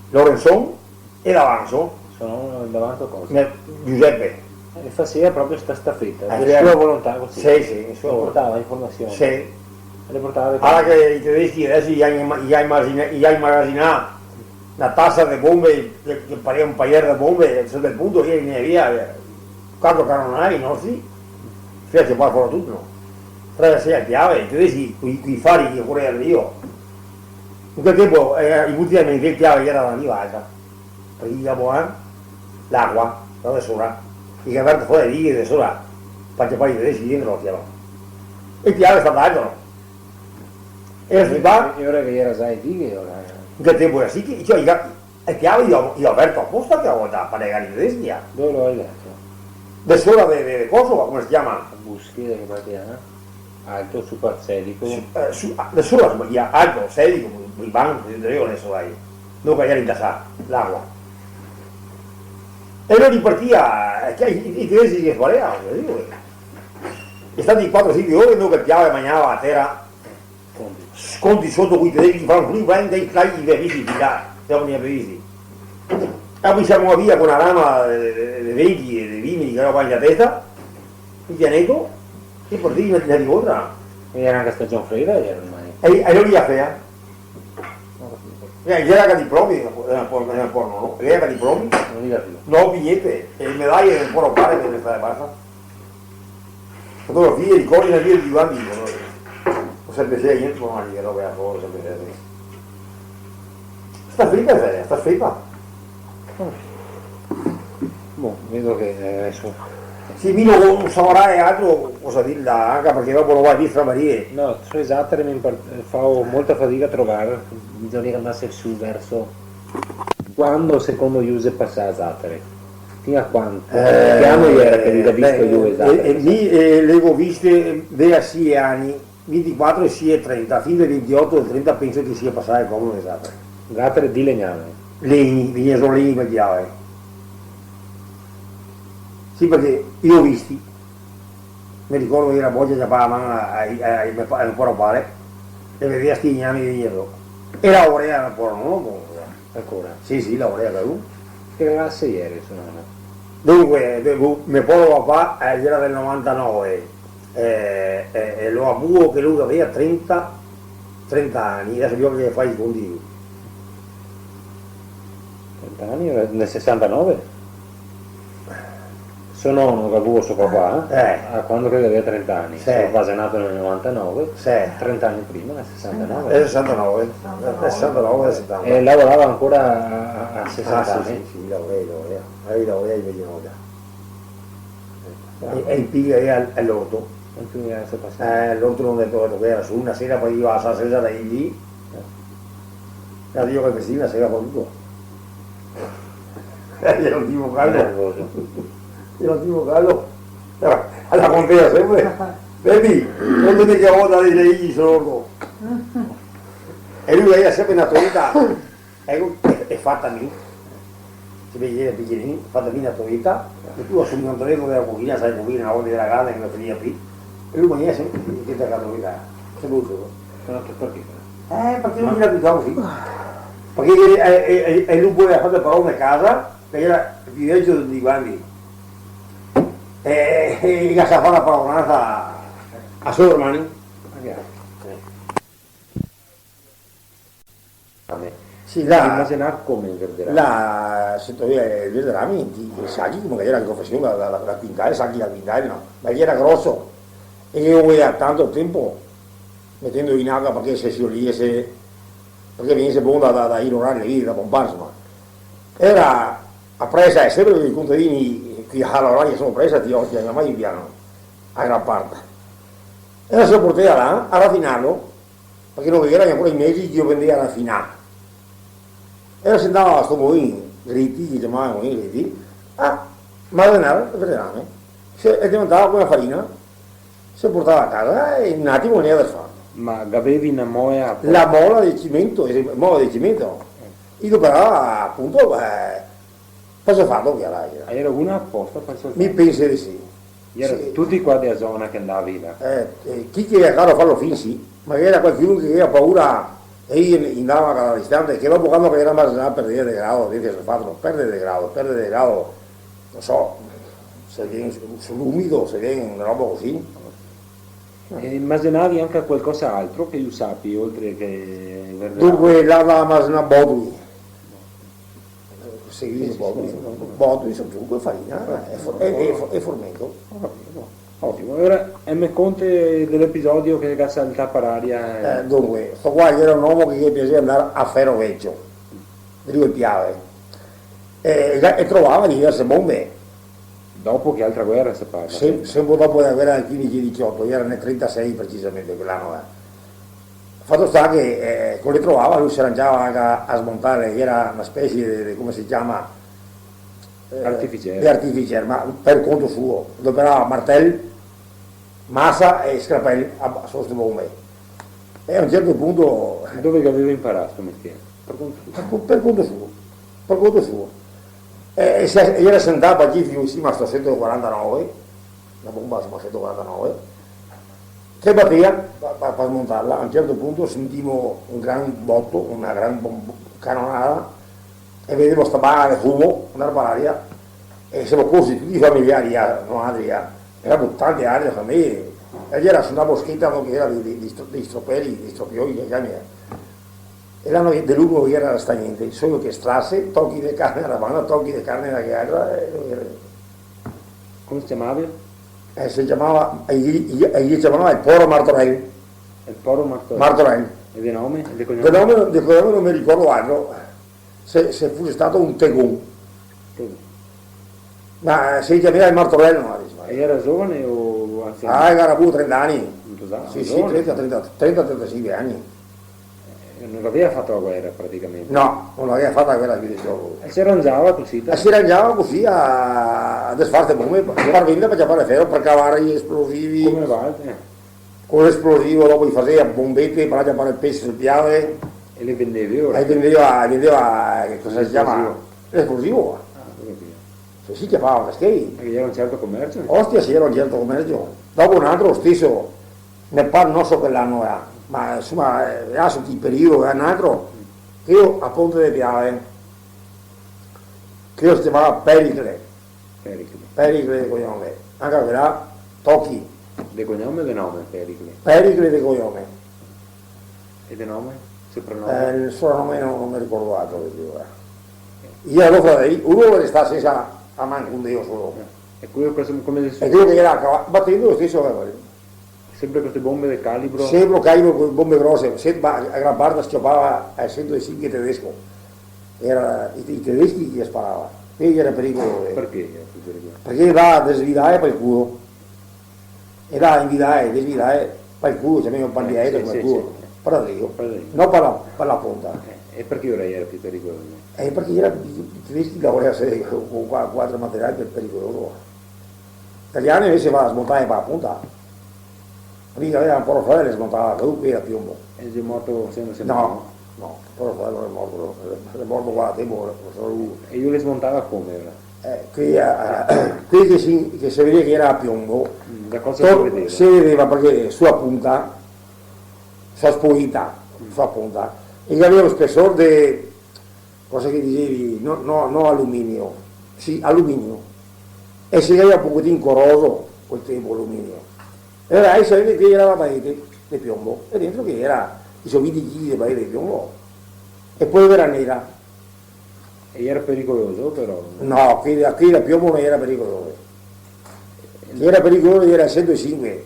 Lorenzon e Davanzo. Sono Davanzo cosa? Eh, Giuseppe. E faseva proprio sta stafeta, eh, de sua volontà cusì. Sì, sì, de sua volontà. Portava informasion. Sì. E le portava... Ara che i tedeschi deso i ga ima-, i ga imagina-, i ga imagasinà na tasa de bombe, che, che parea un paier de bombe, a un certo punto i vegnea via, eh, quatro canonai nostri, fea ciapar fora tuto, no? Traversea Piave, i tedeschi, coi, coi fari che corea drio. In quel tempo, eh, i buti de Piave gera da riva alta. Parché i ga boà l'acua, da de sora, i ga verto fora e dighe de sora, parché po i tedeschi dentro no tirava. E Piave sta dentro. E... E, e ora che gera za e dighe, ora, eh. In che tempo gera sì che, cioè, i ga, e Piave i ga, i ga verto aposta che volta par legare i tedeschi, eh. Dove lo hai detto? De sora de, de, de coso, come se ciama? Buschi, de che parte, eh? Alto, su par Sedico. Su, eh, su, ah, de sora, su, i ga Alto, Sedico, Briban, de, de, de, deso vai. No, che gera incasà l'acua. E lori partia, eh, che i, i, i tedeschi che sparea, te digo, eh. Xe stati quatro, sinque ore, no, che Piave magnava a tera. Scontri soto coi tedeschi, i fa un, i va in, i, i, i ve visti, là, i ve visti. E po i se mova via co na rama de, de, de, de veghi e de vimeri che gaveva in testa, in pianeto, e partì na, na rivolta. E gera anca stagion freda, gera ormai. E, e lori i la fea. No go capìo. Eh, gera anca diplomi, eh, un po', eh, un po', no, no? Gera anca diplomi? No go capìo. No, pi gnente. E medaie un po' no pare che ne sta e basta. Fotografie, ricordi, na via de Giovanni, no? No se pensea gnente, ma che roba, cosa se pensea. Sta feta, xe, sta feta. Bon, vedo che, eh, deso... Sì, mi no, no savarìa altro cosa dirla, anca parché dopo no va a dir strabarie. No, su e zatere mi par-, fao molta fadiga a trovar, bisogna che andase su verso... Quando secondo lu xe pasà a zatere? Fin a quanto? Eh, che ano gera che lu ga visto, beh, lu, e zatere? Eh, eh, mi, eh, le go viste, eh, de a sie ani, vintiquatro e sie trenta, fin del vintioto al trenta penso che sia pasà el comodo de zatere. Zatere de legname? Legni, vegnea zo legni par Piave. Sì, parché i go visti. Me ricordo che gera bocia, ciapava a man a, a, a, a me pa-, a me poro pare, e vedea sti legnami vegnere zo. E lavorea me poro nono, comunque. Ancora? Sì, sì, lavorea anca lu. Che clase gera, so nono? Dunque, de-, bu-, me poro papà, eh, gera del novantanove, eh, eh, e lo avuo che lu gavea trenta, trenta ani, deso bisogna che fa i conti. Trenta ani, era nel sesantanove? So nono che ga vuo so papà, eh, a quando che el gavea trenta ani, sì, so papà xe nato nel novantanove, sì, trenta ani prima, nel sesantanove. Nel sesantanove, nel sesantanove, setanta. E lavorava ancora a, a, a sesanta ani? Ah, sì, sì, sì, lavorava, lavorava, lavorava, lavorava, lavorava. E, e i piglia lì al, al'orto. E quindi adesso passa. Eh, l'orto no, deto, deto che gera su, na sera po' i va a sta sesa da lì. Eh. E io che cusì, na sera po' tuto. Eh, io digo, calmo. Nervoso. Io digo, calmo. Eh, la contea sempre. Vedi, no te dico, oh, dai, lì, sono. E lu gera sempre na toita. Eco, e, e fata mi, se vede, picinin, fata mi na toita, e lu a su Antonio dea cusina, sa, cusina, na volta gera granda che no se vedea pì, e lu magnea sempre, che te la toita, se lu solo. Però te parché? Eh, parché no gera pì cusì. Parché, eh, eh, eh, e lu po el ga fato el paron de casa, che gera el pì vecio de tuti quanti. E, e, e el ga sa far la paronansa a so ermani. Sì, là, imaginar come el verderame. Là, se tovea el verderame, ti, i sachi, come che gera in confesion, da, da, da quintal, sachi da quintal, no? Ma gera groso, e che ghe voleva tanto tempo, metendo in acua parché se sioliese, parché vegnese bon da, da, da irorar lì, da ponpar, insoma. Gera a presa, e sempre i contadini che a lavorava, insoma, a presa, ti, ti, mai piano, a gran parte. E se lo portava là, a rafinarlo, parché no ghe gera ancora i mezi che i lo vendea rafinà. E se ndava a sto mulin, Gritti, che i ciamava mulin Gritti, a masenar el verderame. Se, e diventava come farina, se portava a casa e in un atimo vegnea desfato. Ma gavevi na mola? La mola de cimento, eh, mola de cimento. I doperava apunto, eh, par solfato, che gera. Gera una aposta par solfato? Mi penso de sì. Gera tuti qua dea zona che ndavi là? Eh, eh, chi che gera caro farlo fin, sì, ma gera qualchedun che gera paura e i ndava a cada istante, che dopo quando che gera masenà perdea de grado, dise, solfato, no, perde de grado, perde de grado, no so, se vien su, su l'umido, se vien na roba cusì. E masenavi anca qualcos'altro che lu sapi, oltre che verderame? Dunque, là da masenà bodui. Se dixe bodui, bodui, insoma, comunque farina, eh, e for-, e, e for-, e formento. Ho capito. Otimo. E ora, e me conte de l'episodio che ga saltà par aria, eh? Eh, dunque, sto qua gera un omo che ghe piasea ndar a Fero Vecio, drio el Piave, e, e trovava diverse bombe. Dopo che altra guera se parla? Sem-, sempre dopo la guera del quindici diciotto, gera nel trentasei precisamente, quel ano là. Fato sta che, eh, co le trovava, lu se rangiava anca a smontarle, gera na specie de, de, come se ciama? Eh, artificiere. De artificiere, ma par conto suo. Doperava martel, masa e scrapel a, a so ste bombe. E a un certo punto... Dove che gaveva inparà sto mestiere? Par conto suo. Par co-, par conto suo. Par conto suo. E, e se, e gera sentà par lì fin sima a sto sentoquarantanove, na bomba, insoma, sentoquarantanove, che batea pa, pa, pa smontarla. A un certo punto sentimos un gran boto, na gran bom-, canonada, e vedemo sta bala de fumo ndar par aria, e semo corsi tuti i familiari, a, noaltri, a, gera tante altre fameje, e gera su na boscheta, no, che gera dei, dei, dei stro-, dei stroperi, dei stropioi, che ciami, eh. E là no, de lu no gera restà gnente, solo che strase, tochi de carne da na banda, tochi de carne da che altra, e no gera. Come se ciamava? Eh, se ciamava, e i, i, e i ciamava el poro Martorel. El poro Martorel. Martorel. E de nome? E de cognome? De nome, de cognome no me ricordo altro. Se, se fuse stà un tegon. Tegon. Ma se ciamava el Martorel, no, dise. E gera giovane o anziano? Ah, el gaveva avuo trenta ani. Sì, sì, giovane. Trenta, trenta, trenta, trentasinque ani. Eh, no gaveva fato la guera praticamente. No, no gaveva fato la guera, quindi, insoma. E se rangiava cusì, e se rangiava cusì a, a desfar ste bombe, par, par vendar, par ciapar fero, par cavar i esplosivi. Come va? Eh. Co l'esplosivo, dopo i faseva bombete, par ciapar el pese sul Piave. E le vendevi ora? E vendeva, vendeva, eh, cosa se ciama? L'esplosivo. L'esplosivo. Ah, ho capito. Se, se ciapava cascai. Parché gera un certo comercio? Ostia, sì, gera un certo comercio. Dopo un altro, lo steso, me par, no so che ano gera, ma insoma, eh, gera su chi periodi, gera un altro, che gera a Ponte de Piave, che se ciamava Pericle. Pericle. Pericle de cognome. Anca quela, Tochi. De cognome o de nome, Pericle? Pericle de cognome. E de nome? Sopranome? Eh, el sopranome no, no me ricordo altro, devo dire. I ga do fradei, uno resta sensa a man, un deo solo. Eh, e quelo cosa, come se... E quelo che iera a cava-, batendo lo steso, eh. Senpre co ste bombe de calibro? Senpre calibro, co bombe grose, se-, ma a gran parte se ciopava al sento e sinque tedesco. Iera i, i tedeschi che sparava. E iera pericoloso, eh. Parché iera più pericoloso? Parché là desvidae par el culo. E là invidae, desvidae par el culo, ciamemo par el dialeto, sì, par el culo. Sì, sì. Par drio. Par drio. No par la, par la ponta. Eh, e parché alora iera più pericoloso? Eh, parché iera, i tedeschi lavorava co, co qua-, quatro materiali par pericoloso. Italiani invese va a smontar par la ponta. Mi gaveva un poro fradel, el smontava, che lu iera a piombo. E xe morto sensa, sensa... No, no, poro fradel no xe morto, no. El xe morto qua a tempo, no so lu. E lu le smontava come, alora? Eh, quei, eh, quei che se, che se vedeva che iera a piombo. Mm, da cosa se vedeva? Se vedeva parché su la ponta, su la spoita, su la ponta, e che gaveva un spesor de, cosa che disevi? No, no, no aluminio. Sì, aluminio. E se gaveva un pochetin coroso, quel tempo, aluminio. E alora, eh, se vede che iera la baeta de piombo, e dentro che iera i so vinti chili de baeta de piombo. E polvere nera. E iera pericoloso, però? No, quei, quei de piombo no iera pericoloso. Chi iera pericoloso iera el sento e sinque.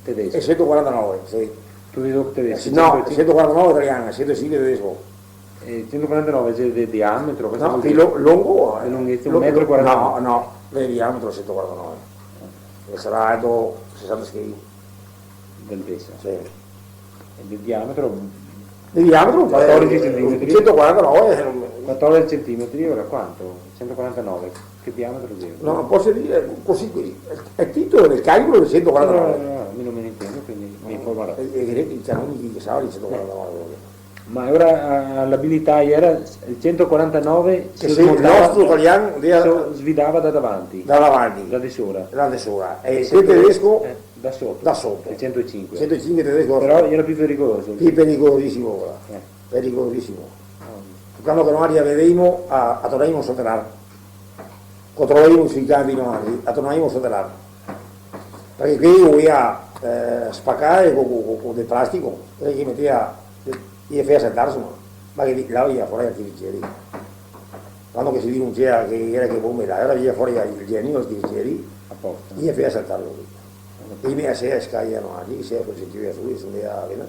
Tedesco. E sento quarantanove, sì. Ti digo tedesco, eh, sì, no, sento e sinque. Sento quarantanove italian, sento e sinque tedesco. E sento quarantanove xe de diametro, cosa vol dire? No, quel lo-, longo, eh. De lunghesa, un metro e quaranta? No, no, de diametro sento quarantanove. E sarà alto sesanta schei. D'altesa? Sì. E de diametro? De diametro, eh, quattordici centimetri? Sento quarantanove, eh, no me... Quattordici centimetri, alora quanto? Sento quarantanove. Che diametro xe? No, no poso dire, cusì, cusì. El, el titolo del calibro xe sento quarantanove. No, no, no, no, mi no me ne intendo, quindi me informarò. E, e direi che i canoni che sa, sento quarantanove. Ma alora, eh, l'abilità iera el sento quarantanove, che se, se el smontava, nostro italian, se svidava da davanti. Da davanti. Da de sora. Da de sora. E el tedesco? Eh, da soto. Da soto. El sento e sinque. Sento e sinque tedesco. Però iera più pericoloso. Più pericolosisimo, alora. Eh. Pericolosisimo. Ah. Quando che no la vedeimo, a, a tornaimo a soterar. Co trovaimo sui campi, no, a tornaimo a soterar. Parché quei i voleva, eh, spacar co, co, co, co del plastico, parché i meteva, i fea saltar, insoma. Ma che lì, là vegniva fora i artificieri. Quando che se denunciava che iera che bombe là, alora vegniva fora el genio, i artificieri, aposta. I fea saltar quei. E i me lasea scaia, no, lì se sentiva su, se sentiva bene.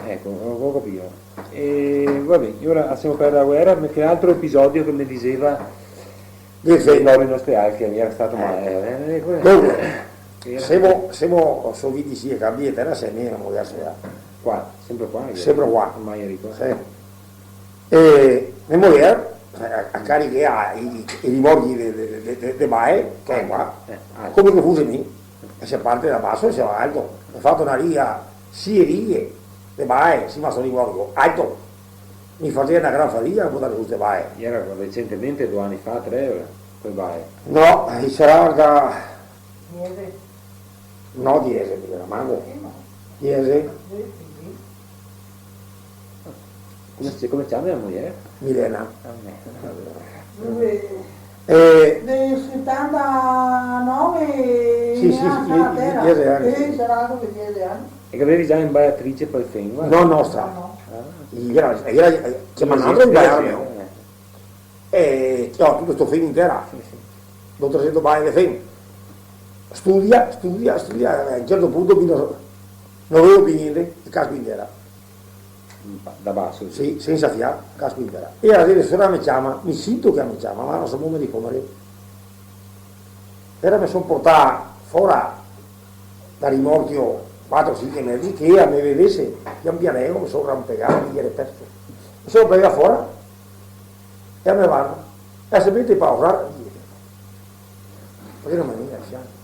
Eco, go, go capìo. E, va ben, e alora lasemo perdar la guera, ma che altro episodio che me diseva del Fem. Lori nostri, che iera stà, ma, eh, eh, eh, dunque, semo, semo, so vintisie cambi de tera, se ne, no, qua, senpre qua, senpre qua. Ormai ieri qua. Sì. E me mojer, eh, a, a carica i, i, i rimorchi de, de, de, de, de bae, che xe qua, eh, ah, come che fuse mi, e se parte da baso e se va alto. Go fato na riga, sie righe de bae, sima sto rimorchio, alto. Mi faseva na gran fadiga a butar su ste bae. Iera recentemente, do ani fa, tre, ora, quei bae? No, i sarà anca diese. No, diese, mi iera manco. Sì, no. Diese. Sì, sì, sì. Come se, come se ciama la mojer? Milena. Ah, Milena. Lui, eh, del setantanove, sì, sì, ah, sì, stava a tera. Diese ani, eh, sì. Sarà anca diese ani. E che gavevi za inbaiatrice par el Fem, va? No, nostra. No, no. Ah. Iera, iera, eh, ciamà, sì, sì, nostra, sì, inbaiarme, sì, no? Eh. E, no, tuto sto Fem in tera. Sì, sì. Do tresento bae de Fem. Studia, studia, studia, a un certo punto mi no, no vedo più gnente, e casco in tera. Da baso, sì. Sì, sensa fià, casco in tera. E la sera me ciama, mi sinto che me ciama, ma no so come rispondere. Alora me son portà fora da rimorchio quatro, sinque metri, che ela me vedese, pian pianelo, me son rampegà, mi iero perso. Me son plegà fora, e ela me varda, e ela se mete a pausar, parché no me vegniva a fianco.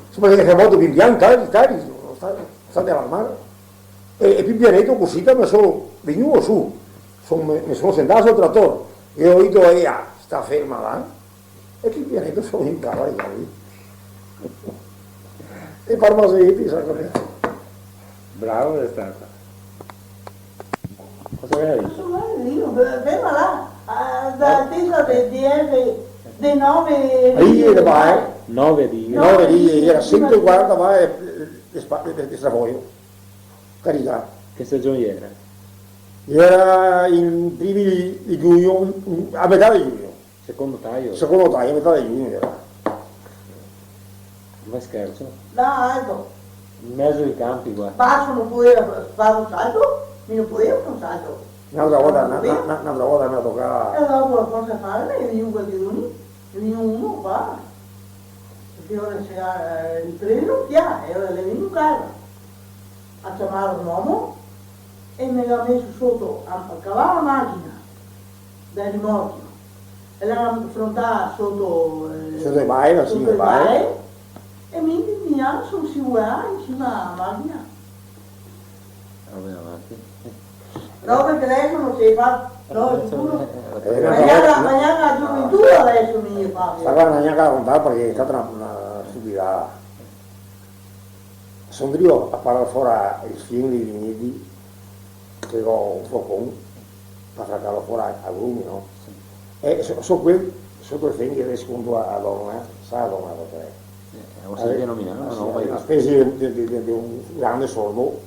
Insoma, che ela me ga fato pian pian, "Tari, tari, no sta, no state alarmar." E, e pian pianeto cusì che me so vegnuo su, so, me, me so sentà sul trator, e go dito a ela: "Sta ferma là." E pian pianeto so in cava, e via. E par maseti, sa, capìo? Bravo xe stata. Cosa che ghe xe? Ferma là. Ah, da testa de diese, de nove righe de bae. Nove righe. Nove righe, iera sento e quaranta bae de, de spa-, de, de strafoio. Caricà. Che stagion iera? Iera i primi de, de giugno, a metà de giugno. Secondo taio? Secondo taio, a metà de giugno iera. Ma scherzo? No, alto. In mezo ai canpi, qua. Baso no podeva far un salto, mi no podeva far un salto. N'altra volta, no, na, na, n'altra volta me tocava. E dopo, a forsa de fare, ne vegniva qualchedun, ne vegniva uno qua. Parché ora se ga, eh, el treno, via, e ora l'è vegnù casa. A ciamar un omo e me ga meso soto, a, a cavar la machina dal rimorchio e la ga frontà soto, eh, soto e bae, la soto e bae, e mi, mi, mi so scivolà in sima a la machina. Robe che deso no se fa, no, sicuro. Eh, ma gnanca, ma gnanca la gioventù deso no i fa. Sta qua no la go gnanca da contar parché xe stata na, na stupidada. Son drio a parar fora el fen dei vigneti, che go un forcon, par fracarlo fora a grumi, no? Sì. E so, so quel, soto el fen che ghe xe sconto a, a dona, eh? Sa a dona, eh? Eh, eh, no so se denomina, no? Sì, no, ma una specie de, de, de, de un grande sordo,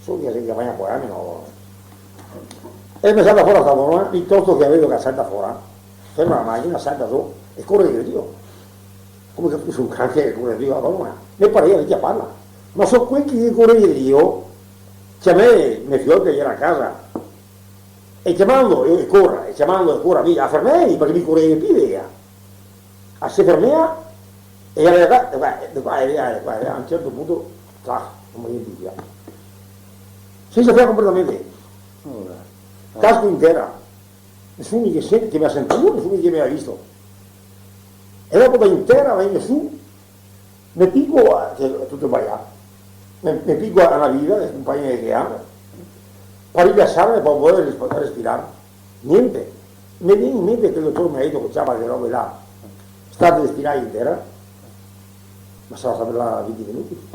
so che, che bagna poi, eh, no? E me salta fora sta dona, piutosto che la vedo che salta fora, ferma la machina, salta su e core drio. Come che fuse un can che core drio, la dona. Me parea de ciaparla. Ma so quel che core drio, ciamè me fiol che iera a casa. E ciamando, e, e cora, e ciamando, e cora, mi, a fermei, parché mi coreva pi de ea. A se fermea, e ea de qua, de qua, de qua, e ea de qua, e a un certo punto, tac, no me sentivo pi. Se sfea completamente. Casco in tera. Nesuni che se-, che me ga sentìo, nesuni che me ga visto. E dopo da in tera, vegno su, me pico a, che xe tuto sbalià, me, me pico a na viga, le scompagne che ga, par rilasarme, par poder resp-, respirar. Gnente. Me vien in mente che el dotor me ga dito che ciapa che robe là, state stirà in tera. Ma sarà stà là vinti minuti.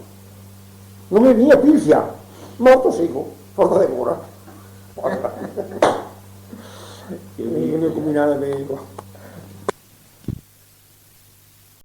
No me vien pi el fià. Morto seco. Morto de cora. Che mi-, mi combinava ben.